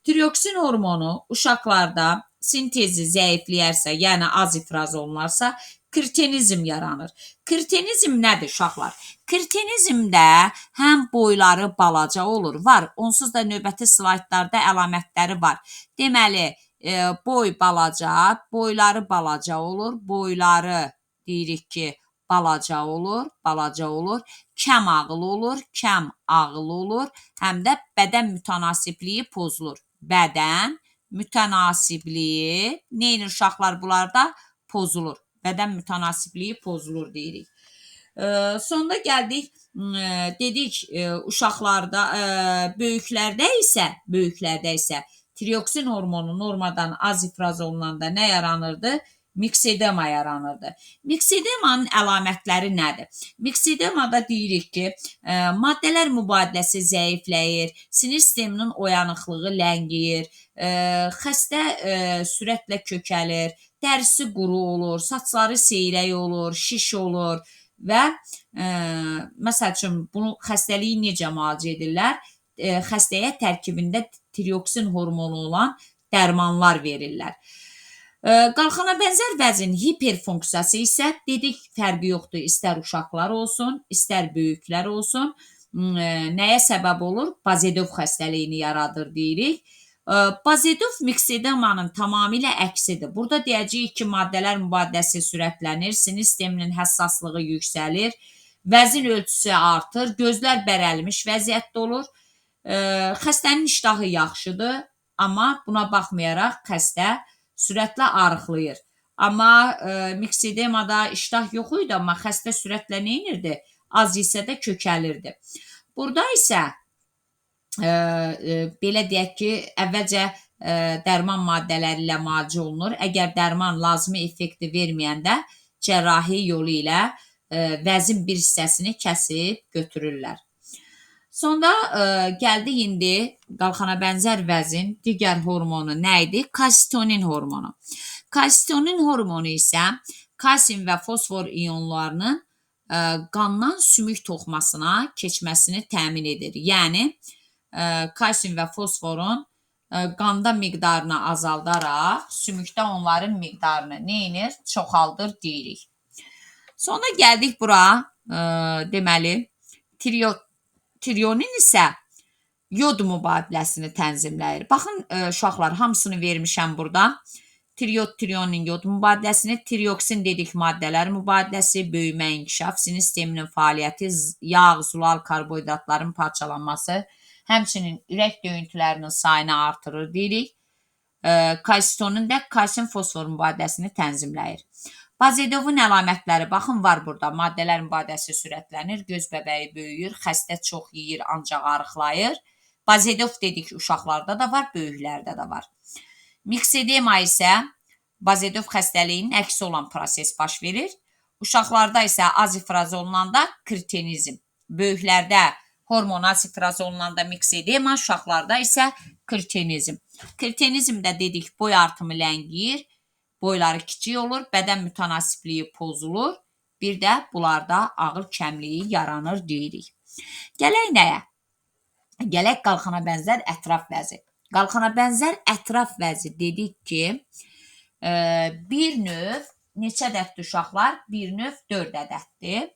Tiroksin hormonu uşaqlarda sintezi zəifləyərsə, yəni az ifraz olunarsa, Kretenizm yaranır. Kretenizm nədir uşaqlar? Kretenizmdə həm boyları balaca olur, var. Onsuz da növbəti slaydlarda əlamətləri var. Deməli, boy balaca, boyları balaca olur, boyları deyirik ki, balaca olur, balaca olur, kəm ağıl olur, kəm ağıl olur, həm də bədən mütənasibliyi pozulur. Bədən mütənasibliyi nə edir uşaqlar bunlarda? Pozulur. Bədən mütənasibliyi pozulur deyirik. Sonda gəldik, dedik uşaqlarda, böyüklərdə isə tiroksin hormonu normadan az ifraz olunanda nə yaranırdı? Miksedema yaranırdı. Miksedemanın əlamətləri nədir? Miksedemada deyirik ki, maddələr mübadiləsi zəifləyir, sinir sisteminin oyanıqlığı ləngiyir, xəstə sürətlə kökəlir, dərisi quru olur, saçları seyrək olur, şiş olur və məsəl üçün bunu xəstəliyi necə müalicə edirlər? Xəstəyə tərkibində tiroksin hormonu olan dərmanlar verirlər. Qalxana bənzər vəzin hiperfunksiyası isə dedik fərqi yoxdur. İstər uşaqlar olsun, istər böyüklər olsun. Nəyə səbəb olur? Bazedov xəstəliyini yaradır deyirik. Bazedov miksedemanın tamamilə əksidir. Burada deyəcəyik ki, maddələr mübadiləsi sürətlənir, sinir sisteminin həssaslığı yüksəlir, vəzin ölçüsü artır, gözlər bərəlmiş vəziyyətdə olur. Xəstənin iştahı yaxşıdır, amma buna baxmayaraq xəstə sürətlə arıqlayır. Amma miksedemada iştah yox idi, amma xəstə sürətlə nə edirdi? Az isə də kökəlirdi. Burada isə belə deyək ki, əvvəlcə dərman maddələri ilə müalicə olunur. Əgər dərman lazımi effekti verməyəndə cərrahi yolu ilə vəzin bir hissəsini kəsib götürürlər. Sonra gəldik indi qalxana bənzər vəzin digər hormonu nə idi? Kalsitonin hormonu. Kalsitonin hormonu isə kalsium və fosfor iyonlarının qandan sümük toxumasına keçməsini təmin edir. Yəni, kalsium və fosforun qanda miqdarını azaldaraq sümükdə onların miqdarını nə edir? Çoxaldır deyirik. Sonra gəldik bura, deməli, tironin isə yod mübadiləsini tənzimləyir. Baxın, uşaqlar, hamısını vermişəm burada. Tironin yod mübadiləsini, tiroksin dedik maddələr mübadiləsi, böyümə, inkişaf, sinir sisteminin fəaliyyəti, yağ, zulal, karbohidratların parçalanması, həmçinin ürək döyüntülərinin sayını artırır deyirik. Kalsitonin də kalsium fosfor mübadiləsini tənzimləyir. Bazedovun əlamətləri, baxın, var burada. Maddələr mübadiləsi sürətlənir, göz bəbəyi böyüyür, xəstə çox yeyir, ancaq arıqlayır. Bazedov dedik, uşaqlarda da var, böyüklərdə də var. Miksedema isə Bazedov xəstəliyinin əksi olan proses baş verir. Uşaqlarda isə az ifraz olunanda kretenizm. Böyüklərdə hormon az ifraz olunanda miksedema, uşaqlarda isə kretenizm. Kretenizmdə dedik, boy artımı ləngiyir, boyları kiçik olur, bədən mütənasibliyi pozulur, bir də bunlarda ağıl kəmliyi yaranır deyirik. Gələk nəyə? Gələk qalxana bənzər ətraf vəzi. Qalxana bənzər ətraf vəzi dedik ki, bir növ neçə ədəddir uşaqlar? Bir növ 4 ədəddir.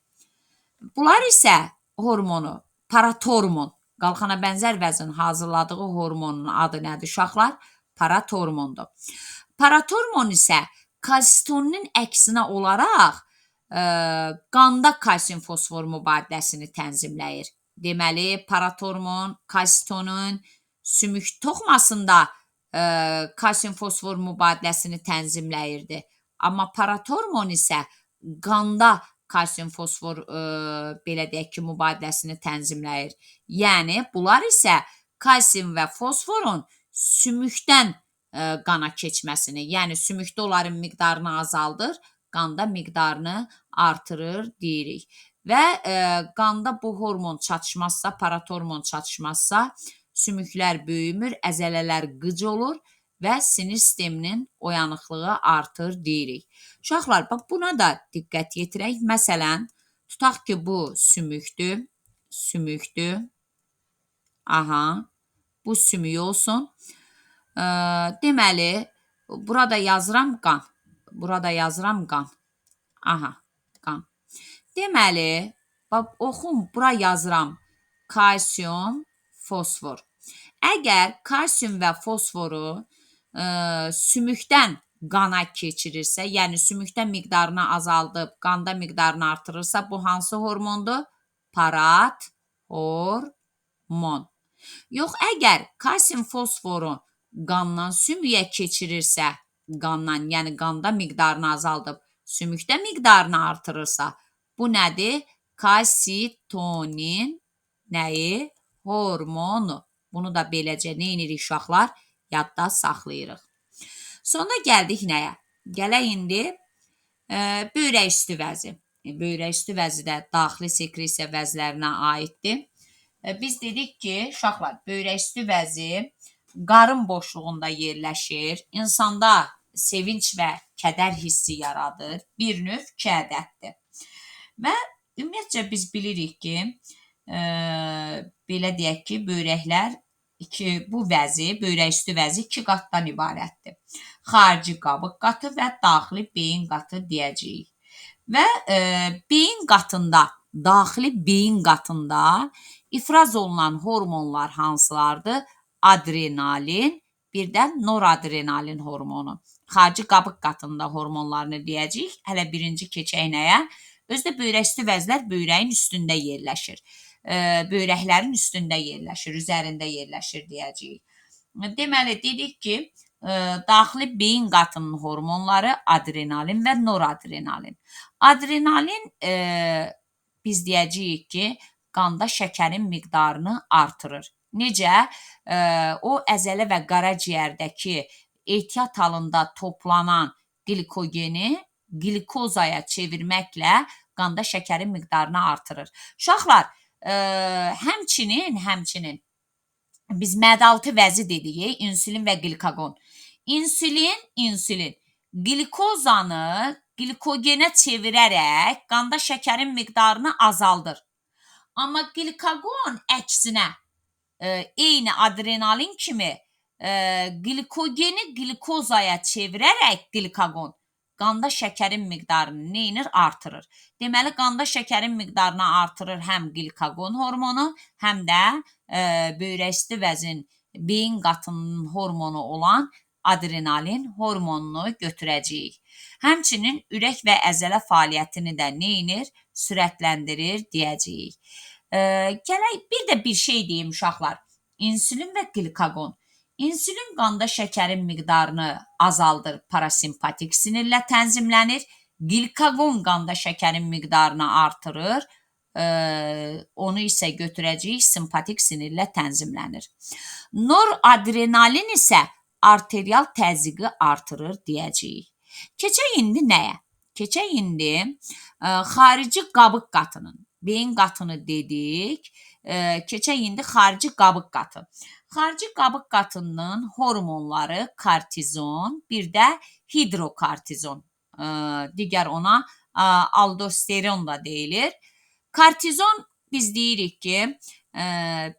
Bunlar isə hormonu, paratormon, qalxana bənzər vəzin hazırladığı hormonun adı nədir uşaqlar? Paratormondur. Paratormon isə kalsitoninin əksinə olaraq qanda kalsium fosfor mübadiləsini tənzimləyir. Deməli, paratormon kalsitonin sümük toxumasında kalsium fosfor mübadiləsini tənzimləyirdi. Amma paratormon isə qanda kalsium fosfor belə deyək ki, mübadiləsini tənzimləyir. Yəni, bunlar isə kalsium və fosforun sümükdən qana keçməsini, yəni sümükdə onların miqdarını azaldır, qanda miqdarını artırır deyirik. Və qanda bu hormon çatışmazsa, paratormon çatışmazsa, sümüklər böyümür, əzələlər qıc olur və sinir sisteminin oyanıqlığı artır deyirik. Uşaqlar, bax buna da diqqət yetirək. Məsələn, tutaq ki, bu sümükdür, sümükdür. Aha, bu sümük olsun. Deməli, burada yazıram qan. Burada yazıram qan. Aha, qan. Deməli, bax, oxum, bura yazıram. Kalsium, fosfor. Əgər kalsium və fosforu sümükdən qana keçirirsə, yəni sümükdə miqdarını azaldıb, qanda miqdarını artırırsa, bu hansı hormondur? Parat hormon. Yox, əgər kalsium fosforu qandan sümüyə keçirirsə, qandan, yəni qanda miqdarını azaldıb, sümükdə miqdarını artırırsa, bu nədir? Kalsitonin nəyi? Hormonu. Bunu da beləcə nə edirik uşaqlar? Yadda saxlayırıq. Sonra gəldik nəyə? Gələk indi böyrək üstü vəzi. Böyrək üstü vəzi də daxili sekresiya vəzlərinə aiddir. Biz dedik ki, uşaqlar, böyrək üstü vəzi qarın boşluğunda yerləşir. İnsanda sevinç və kədər hissi yaradır. Bir növ iki ədəddir. Və ümumiyyətcə biz bilirik ki, belə deyək ki, böyrəklər bu vəzi, böyrək üstü vəzi iki qatdan ibarətdir. Xarici qabıq qatı və daxili beyin qatı deyəcəyik. Və beyin qatında, daxili beyin qatında ifraz olunan hormonlar hansılardır? Adrenalin, bir də noradrenalin hormonu. Xarici qabıq qatında hormonlarını deyəcəyik. Hələ birinci keçək nəyə? Özü də böyrək üstü vəzlər böyrəyin üstündə yerləşir. Böyrəklərin üstündə yerləşir, üzərində yerləşir deyəcəyik. Deməli, dedik ki, daxili beyin qatının hormonları adrenalin və noradrenalin. Adrenalin biz deyəcəyik ki, qanda şəkərin miqdarını artırır. Necə? O əzələ və qaraciyərdəki ehtiyat halında toplanan qlikogeni qlikozaya çevirməklə qanda şəkərin miqdarını artırır. Uşaqlar, həmçinin biz mədaltı vəzi dedik, insülin və qlikoqon. İnsülin qlikozanı qlikogenə çevirərək qanda şəkərin miqdarını azaldır. Amma qlikoqon əksinə, eyni adrenalin kimi qlikogeni qlikozaya çevirərək qlikoqon qanda şəkərin miqdarını nə edir? Artırır. Deməli, qanda şəkərin miqdarını artırır həm qlikoqon hormonu, həm də böyrək üstü vəzin beyin qatının hormonu olan adrenalin hormonunu götürəcəyik. Həmçinin ürək və əzələ fəaliyyətini də nə edir? Sürətləndirir deyəcəyik. Gələk bir də bir şey deyim uşaqlar. İnsülin və qlikoqon. İnsülin qanda şəkərin miqdarını azaldır, parasimpatik sinirlə tənzimlənir. Qlikoqon qanda şəkərin miqdarını artırır, onu isə götürəcəyik, simpatik sinirlə tənzimlənir. Noradrenalin isə arterial təzyiqi artırır deyəcəyik. Keçək indi nəyə? Keçək indi xarici qabıq qatının, beyin qatını dedik. Keçək indi xarici qabıq qatı. Xarici qabıq qatının hormonları kortizon, bir də hidrokortizon, digər ona aldosteron da deyilir. Kortizon biz deyirik ki,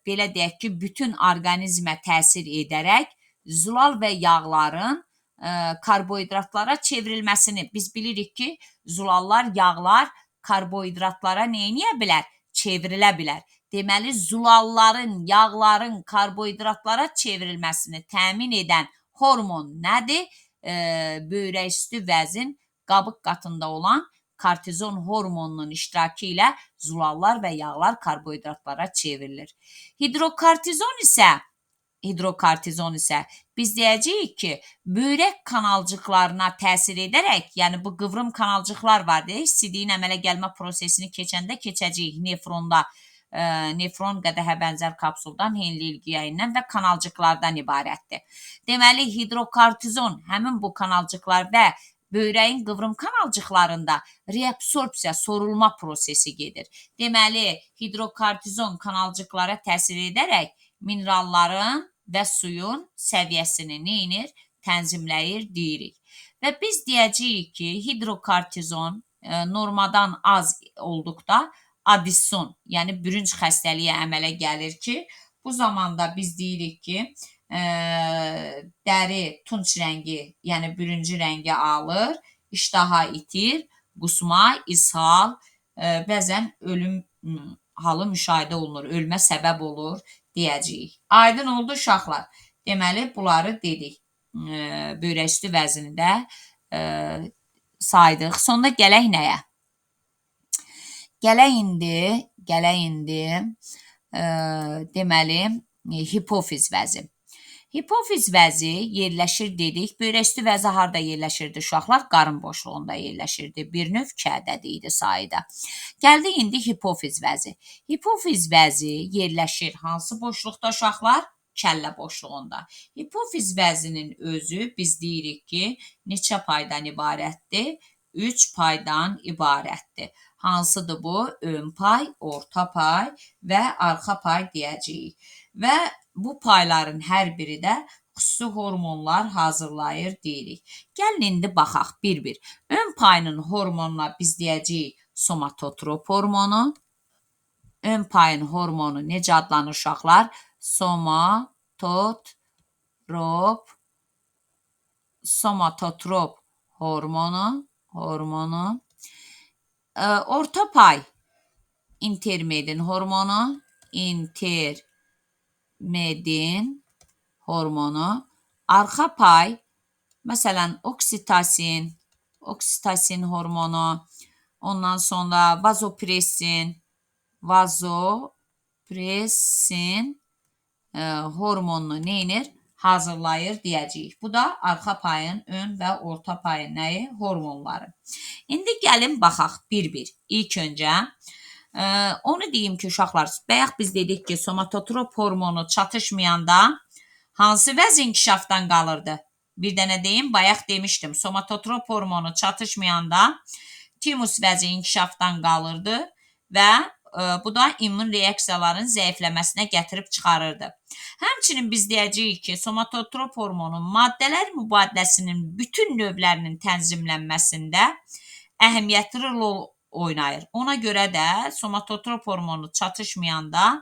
belə deyək ki, bütün orqanizmə təsir edərək zülal və yağların karbohidratlara çevrilməsini, biz bilirik ki, zülallar, yağlar karbohidratlara nə eləyə bilər? Çevrilə bilər. Deməli, zülalların, yağların karbohidratlara çevrilməsini təmin edən hormon nədir? Böyrək üstü vəzin qabıq qatında olan kortizon hormonunun iştirakı ilə zülallar və yağlar karbohidratlara çevrilir. Hidrokortizon isə biz deyəcəyik ki, böyrək kanalcıqlarına təsir edərək, yəni bu qıvrım kanalcıqlar var deyək, sidiyin əmələ gəlmə prosesini keçəndə keçəcəyik nefronda, nefron qədəhə bənzər kapsuldan, henli ilgiyəyindən və kanalcıqlardan ibarətdir. Deməli, hidrokortizon həmin bu kanalcıqlar və böyrəyin qıvrım kanalcıqlarında reabsorpsiya, sorulma prosesi gedir. Deməli, hidrokortizon kanalcıqlara təsir edərək mineralların və suyun səviyyəsini nə edir? Tənzimləyir deyirik. Və biz deyəcəyik ki, hidrokortizon normadan az olduqda Addison, yəni bürünc xəstəliyi əmələ gəlir ki, bu zamanda biz deyirik ki, dəri tunç rəngi, yəni bürüncü rəngi alır, iştaha itir, Qusma, ishal, bəzən ölüm halı müşahidə olunur, ölmə səbəb olur deyəcəyik. Aydın oldu uşaqlar. Deməli, bunları dedik. Böyrəküstü vəzini də saydıq. Sonda gələk nəyə? Gələk indi, deməli, hipofiz vəzi. Hipofiz vəzi yerləşir dedik. Böyrəküstü vəzi harda yerləşirdi uşaqlar? Qarın boşluğunda yerləşirdi. Bir növ 2 ədədi idi sayıda. Gəldik indi hipofiz vəzi. Hipofiz vəzi yerləşir hansı boşluqda uşaqlar? Kəllə boşluğunda. Hipofiz vəzinin özü biz deyirik ki, neçə paydan ibarətdir? 3 paydan ibarətdir. Hansıdır bu? Ön pay, orta pay və arxa pay deyəcəyik. Və bu payların hər biri də xüsusi hormonlar hazırlayır deyirik. Gəlin indi baxaq bir-bir. Ön payının hormonuna biz deyəcəyik somatotrop hormonu. Ön payın hormonu necə adlanır uşaqlar? Somatotrop hormonu. Orta pay intermedin hormonu, Arxa pay, məsələn, oksitosin hormonu, ondan sonra vazopressin, hormonunu neynir? Hazırlayır deyəcəyik. Bu da arxa payın, ön və orta payın nəyi? Hormonları. İndi gəlin baxaq bir-bir. İlk öncə onu deyim ki, uşaqlar, bayaq biz dedik ki, somatotrop hormonu çatışmayanda hansı vəz inkişafdan qalırdı? Bir dənə deyim, bayaq demişdim. Somatotrop hormonu çatışmayanda timus vəzi inkişafdan qalırdı və bu da immun reaksiyaların zəifləməsinə gətirib çıxarırdı. Həmçinin biz deyəcəyik ki, somatotrop hormonu maddələr mübadiləsinin bütün növlərinin tənzimlənməsində əhəmiyyətli rol oynayır. Ona görə də somatotrop hormonu çatışmayanda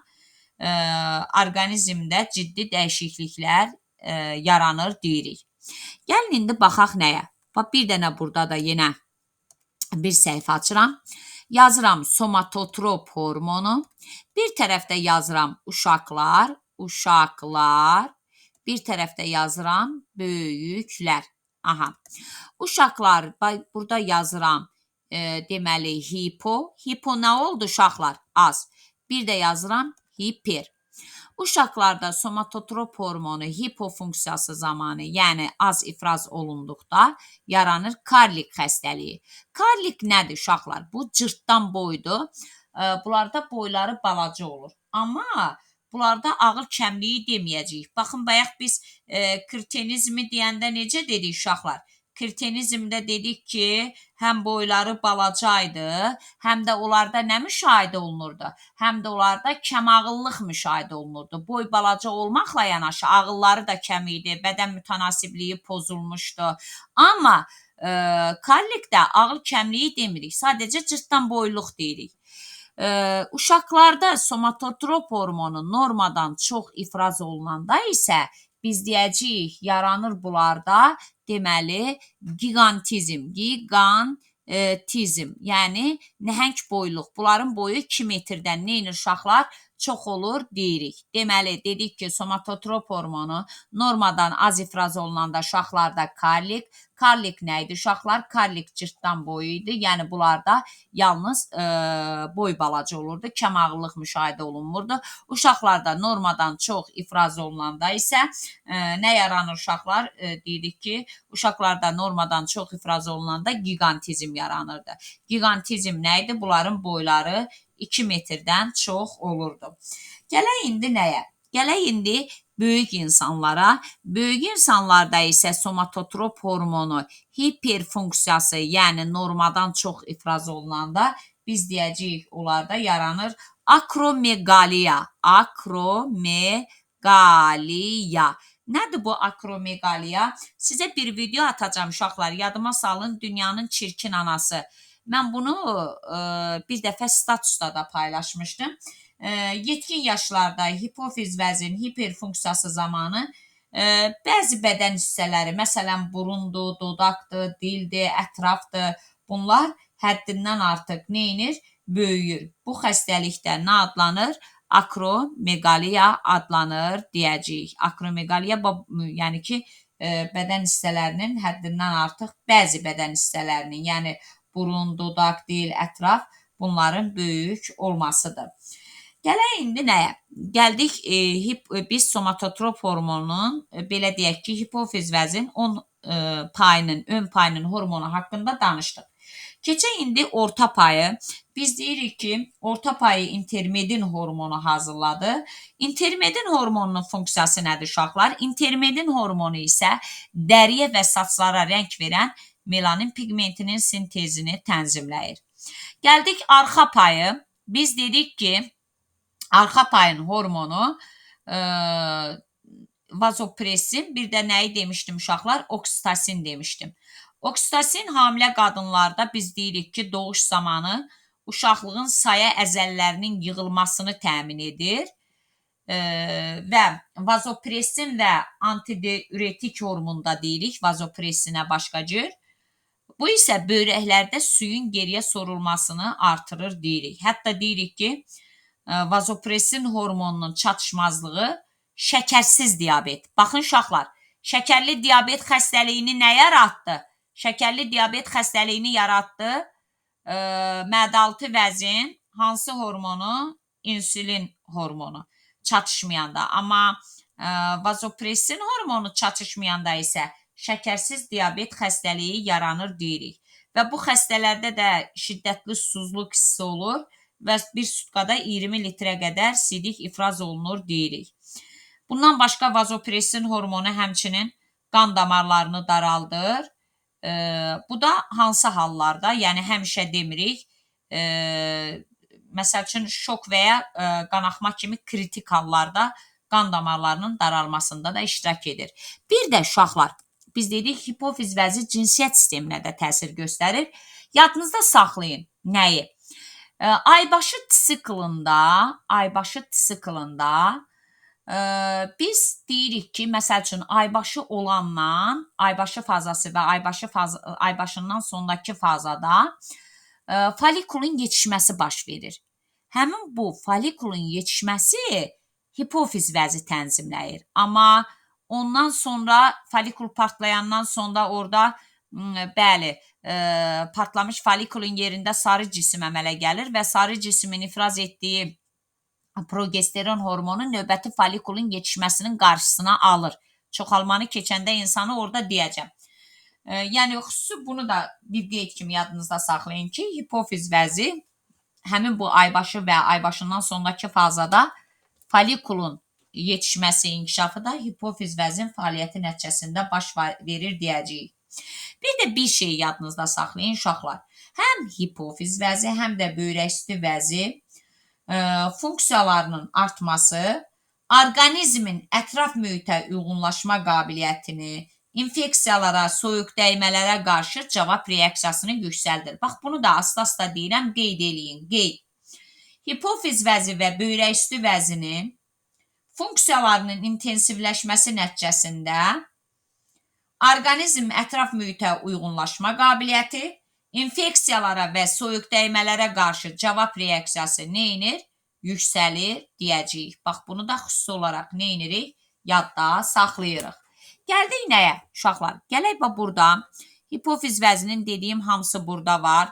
orqanizmdə ciddi dəyişikliklər yaranır deyirik. Gəlin indi baxaq nəyə? Bax, bir dənə burada da yenə bir səhifə açıram. Yazıram somatotrop hormonu. Bir tərəfdə yazıram uşaqlar, Bir tərəfdə yazıram böyüklər. Aha. Uşaqlar, burada yazıram deməli hipo. Hipo nə oldu uşaqlar? Az. Bir də yazıram hiper. Uşaqlarda somatotrop hormonu hipofunksiyası zamanı, yəni az ifraz olunduqda yaranır karlik xəstəliyi. Karlik nədir uşaqlar? Bu cırtdan boydur. Bunlarda boyları balaca olur. Amma bunlarda ağıl kəmliyi deməyəcəyik. Baxın, bayaq biz kretenizmi deyəndə necə dedik uşaqlar? Kretenizmdə dedik ki, həm boyları balaca idi, həm də onlarda nə müşahidə olunurdu? Həm də onlarda kəmağıllıq müşahidə olunurdu. Boy balaca olmaqla yanaşı ağılları da kəm idi, bədən mütənasibliyi pozulmuşdu. Amma karlikdə ağıl kəmliyi demirik, sadəcə cırtdan boyluluq deyirik. Uşaqlarda somatotrop hormonu normadan çox ifraz olunanda isə biz deyəcəyik, yaranır bunlarda deməli gigantizm, yəni nəhəng boyluluq. Bunların boyu 2 metrdən neynir uşaqlar? Çox olur deyirik. Deməli, dedik ki, somatotrop hormonu normadan az ifraz olunanda uşaqlarda karlik. Karlik nə idi uşaqlar? Karlik cırtdan boyu idi. Yəni, bunlarda yalnız boy balaca olurdu. Kəmağıllıq müşahidə olunmurdu. Uşaqlarda normadan çox ifraz olunanda isə nə yaranır uşaqlar? Deyirik ki, uşaqlarda normadan çox ifraz olunanda gigantizm yaranırdı. Gigantizm nə idi? Bunların boyları 2 metrdən çox olurdu. Gələk indi nəyə? Gələk indi böyük insanlara. Böyük insanlarda isə somatotrop hormonu hiperfunksiyası, yəni normadan çox ifraz olunanda biz deyəcəyik onlarda yaranır akromegaliya. Akromegaliya. Nədir bu akromegaliya? Sizə bir video atacağım uşaqlar. Yadıma salın, dünyanın çirkin anası. Mən bunu bir dəfə statusda da paylaşmışdım. Yetkin yaşlarda hipofiz vəzinin hiperfunksiyası zamanı bəzi bədən hissələri, məsələn, burundur, dodaqdır, dildir, ətrafdır, bunlar Həddindən artıq nə edir? Böyüyür. Bu xəstəlikdə nə adlanır? Akromeqaliya adlanır deyəcəyik. Akromeqaliya, yəni ki, bədən hissələrinin həddindən artıq bəzi bədən hissələrinin, yəni burun, dodaq, dil, ətraf bunların böyük olmasıdır. Gələk indi nəyə? Gəldik biz somatotrop hormonunun, belə deyək ki, hipofiz vəzin 10 payının, ön payının hormonu haqqında danışdıq. Keçək indi orta payı. Biz deyirik ki, orta payı intermedin hormonu hazırladı. İntermedin hormonunun funksiyası nədir uşaqlar? İntermedin hormonu isə dəriyə və saçlara rəng verən melanin piqmentinin sintezini tənzimləyir. Gəldik arxa payı. Biz dedik ki, arxa payın hormonu vazopressin, bir də nəyi demişdim uşaqlar? Oksitosin demişdim. Oksitosin hamilə qadınlarda biz deyirik ki, doğuş zamanı uşaqlığın saya əzəllərinin yığılmasını təmin edir. Və vazopressin və antidiüretik hormonu da deyirik vazopressinə başqa cür. Bu isə böyrəklərdə suyun geriyə sorulmasını artırır deyirik. Hətta deyirik ki, vazopressin hormonunun çatışmazlığı şəkərsiz diabet. Baxın uşaqlar, şəkərli diabet xəstəliyini nə yaratdı? Şəkərli diabet xəstəliyini yaratdı mədəaltı vəzin hansı hormonu? İnsülin hormonu çatışmayanda. Amma vazopressin hormonu çatışmayanda isə şəkərsiz diabet xəstəliyi yaranır deyirik. Və bu xəstələrdə də şiddətli susuzluq hissi olur və bir sutkada 20 litrə qədər sidik ifraz olunur deyirik. Bundan başqa vazopressin hormonu həmçinin qan damarlarını daraldır. Bu da hansı hallarda, yəni həmişə demirik, məsəl üçün şok və ya qanaxma kimi kritik hallarda qan damarlarının daralmasında da iştirak edir. Bir də uşaqlar, biz dedik hipofiz vəzi cinsiyyət sisteminə də təsir göstərir. Yadınızda saxlayın nəyi? Aybaşı tsiklında biz deyirik ki, məsəl üçün aybaşı olandan, aybaşı fazası və aybaşından sonrakı fazada folikulun yetişməsi baş verir. Həmin bu folikulun yetişməsi hipofiz vəzi tənzimləyir. Amma ondan sonra folikul partlayandan sonra orada bəli, partlamış folikulun yerində sarı cisim əmələ gəlir və sarı cismin ifraz etdiyi progesteron hormonu növbəti folikulun yetişməsinin qarşısını alır. Çoxalmanı keçəndə insanı orada deyəcəm. Yəni xüsusi bunu da bir qeyd kimi yadınızda saxlayın ki, hipofiz vəzi həmin bu aybaşı və aybaşından sonrakı fazada folikulun yetişməsi, inkişafı da hipofiz vəzin fəaliyyəti nəticəsində baş verir deyəcəyik. Bir də bir şey yadınızda saxlayın uşaqlar. Həm hipofiz vəzi, həm də böyrəküstü vəzi funksiyalarının artması orqanizmin ətraf mühitə uyğunlaşma qabiliyyətini, infeksiyalara, soyuq dəymələrə qarşı cavab reaksiyasını yüksəldir. Bax, bunu da asta-asta deyirəm, qeyd eləyin, qeyd. Hipofiz vəzi və böyrəküstü vəzinin funksiyalarının intensivləşməsi nəticəsində orqanizm ətraf mühitə uyğunlaşma qabiliyyəti, infeksiyalara və soyuq dəymələrə qarşı cavab reaksiyası nə edir? Yüksəlir deyəcəyik. Bax, bunu da xüsusi olaraq nə edirik? Yadda saxlayırıq. Gəldik nəyə uşaqlar? Gələk bax burada. Hipofiz vəzinin dediyim hamısı burada var.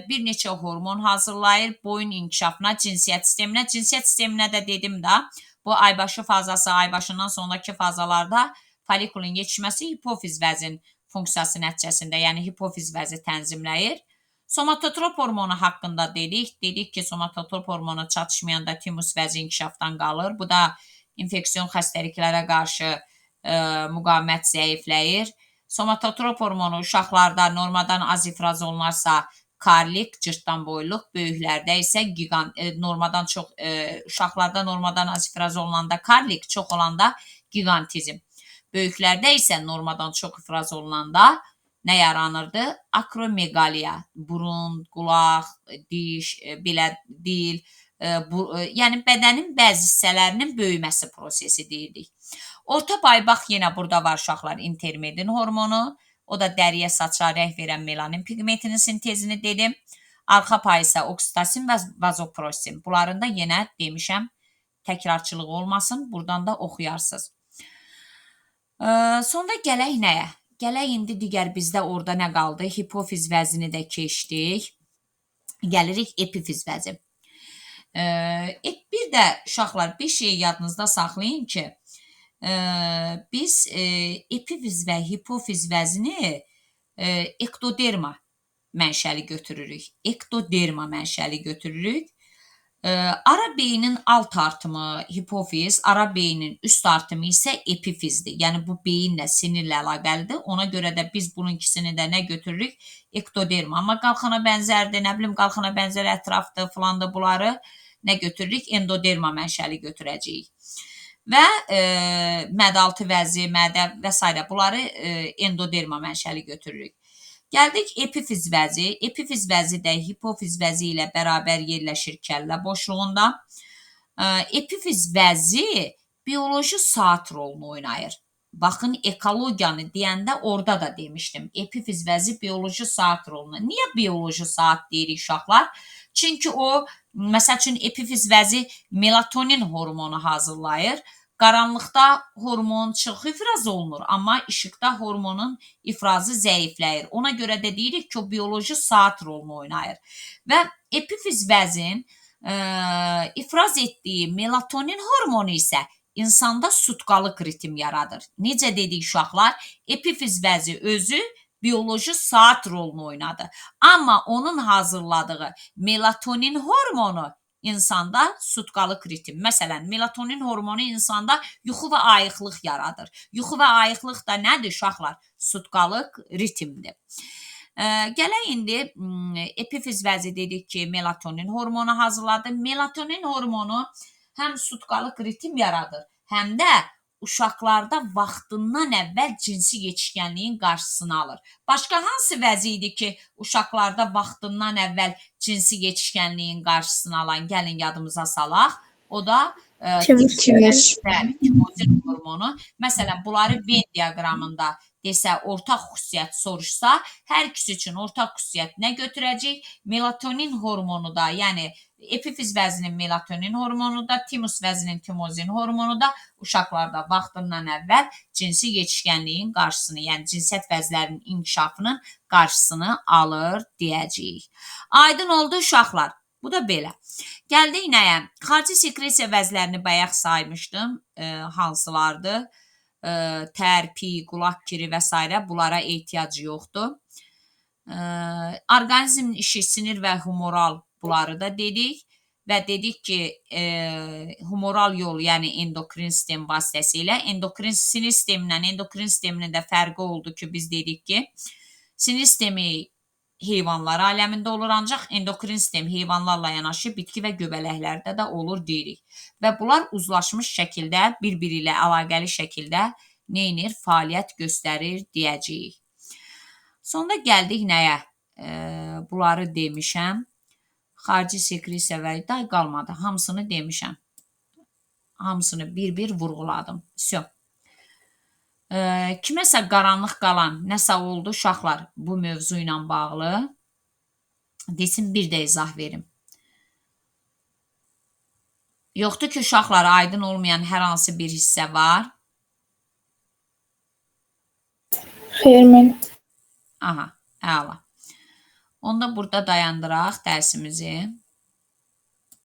Bir neçə hormon hazırlayır. Boyun inkişafına, cinsiyyət sisteminə. Cinsiyyət sisteminə də dedim də, bu aybaşı fazası, aybaşından sonrakı fazalarda folikulun yetişməsi hipofiz vəzin funksiyası nəticəsində, yəni hipofiz vəzi tənzimləyir. Somatotrop hormonu haqqında dedik. Dedik ki, somatotrop hormonu çatışmayanda timus vəzi inkişafdan qalır. Bu da infeksion xəstəliklərə qarşı müqavimət zəifləyir. Somatotrop hormonu uşaqlarda normadan az ifraz olunarsa karlik, cırtdan boyluluq, böyüklərdə isə gigant, normadan çox, uşaqlarda normadan az ifraz olunanda karlik, çox olanda gigantizm. Böyüklərdə isə normadan çox ifraz olunanda nə yaranırdı? Akromeqaliya, burun, qulaq, diş, belə dil, yəni bədənin bəzi hissələrinin böyüməsi prosesi deyirdik. Orta pay bax yenə burada var uşaqlar, intermedin hormonu. O da dəriyə, saça rəng verən melanin piqmentinin sintezini dedim. Arxa payı isə oksitosin və vazopressin. Bunların da yenə demişəm, təkrarçılığı olmasın, buradan da oxuyarsınız. Sonra gələk nəyə? Gələk indi digər bizdə orada nə qaldı? Hipofiz vəzini də keçdik. Gəlirik epifiz vəzi. Bir də uşaqlar bir şey yadınızda saxlayın ki, biz epifiz və hipofiz vəzini ektoderma mənşəli götürürük. Ektoderma mənşəli götürürük. Ara beynin alt artımı hipofiz, ara beynin üst artımı isə epifizdir. Yəni bu beyinlə, sinirlə əlaqəlidir. Ona görə də biz bunun ikisini də nə götürürük? Ektoderma. Amma qalxana bənzərdir, nə bilim qalxana bənzər ətrafdır filan da bunları nə götürürük? Endoderma mənşəli götürəcəyik. Və mədaltı vəzi, mədə və s. bunları endoderma mənşəli götürürük. Gəldik epifiz vəzi. Epifiz vəzi də hipofiz vəzi ilə bərabər yerləşir kəllə boşluğunda. Epifiz vəzi bioloji saat rolunu oynayır. Baxın, ekologiyanı deyəndə orada da demişdim. Epifiz vəzi bioloji saat rolunu. Niyə bioloji saat deyirik uşaqlar? Çünki o, məsəl üçün, epifiz vəzi melatonin hormonu hazırlayır. Qaranlıqda hormon çox ifraz olunur, amma işıqda hormonun ifrazı zəifləyir. Ona görə də deyirik ki, o bioloji saat rolunu oynayır. Və epifiz vəzin ifraz etdiyi melatonin hormonu isə insanda sutkalıq ritm yaradır. Necə dedik uşaqlar? Epifiz vəzi özü bioloji saat rolunu oynadı. Amma onun hazırladığı melatonin hormonu insanda sutkalıq ritm. Məsələn, melatonin hormonu insanda yuxu və ayıqlıq yaradır. Yuxu və ayıqlıq da nədir uşaqlar? Sutkalıq ritmdir. Gələk indi epifiz vəzi dedik ki, melatonin hormonu hazırladı. Melatonin hormonu həm sutkalıq ritm yaradır, həm də uşaqlarda vaxtından əvvəl cinsi yetişkənliyin qarşısını alır. Başqa hansı vəzi idi ki, uşaqlarda vaxtından əvvəl cinsi yetişkənliyin qarşısını alan? Gəlin yadımıza salaq. O da timozin hormonu. Məsələn, bunları Venn diaqramında desə, ortaq xüsusiyyət soruşsa, hər ikisi üçün ortaq xüsusiyyət nə götürəcək? Melatonin hormonu da, yəni epifiz vəzinin melatonin hormonu da, timus vəzinin timozin hormonu da uşaqlarda vaxtından əvvəl cinsi yetişkənliyin qarşısını, yəni cinsiyyət vəzlərinin inkişafının qarşısını alır deyəcəyik. Aydın oldu uşaqlar. Bu da belə. Gəldik nəyə? Xarici sekresiya vəzlərini bayaq saymışdım. Hansılardır? Tər, pi, qulaq kiri və s. Bunlara ehtiyac yoxdur. Orqanizmin işi sinir və humoral, bunları da dedik. Və dedik ki, humoral yol, yəni endokrin sistem vasitəsilə, endokrin sinir sistemindən endokrin sisteminin də fərqi oldu ki, biz dedik ki, sinir sistemi heyvanlar aləmində olur, ancaq endokrin sistem heyvanlarla yanaşı bitki və göbələklərdə də olur deyirik. Və bunlar uzlaşmış şəkildə, bir-biri ilə əlaqəli şəkildə nə edir? Fəaliyyət göstərir deyəcəyik. Sonda gəldik nəyə? Bunları demişəm. Xarici sekresiya və day qalmadı. Hamısını demişəm. Hamısını bir-bir vurğuladım. Vso. Kiməsə qaranlıq qalan nəsə oldu uşaqlar bu mövzu ilə bağlı? Desin, bir də izah verim. Yoxdur ki, uşaqlar, aydın olmayan hər hansı bir hissə var? Xeyr, mən. Aha, əla. Onda burada dayandıraq dərsimizi.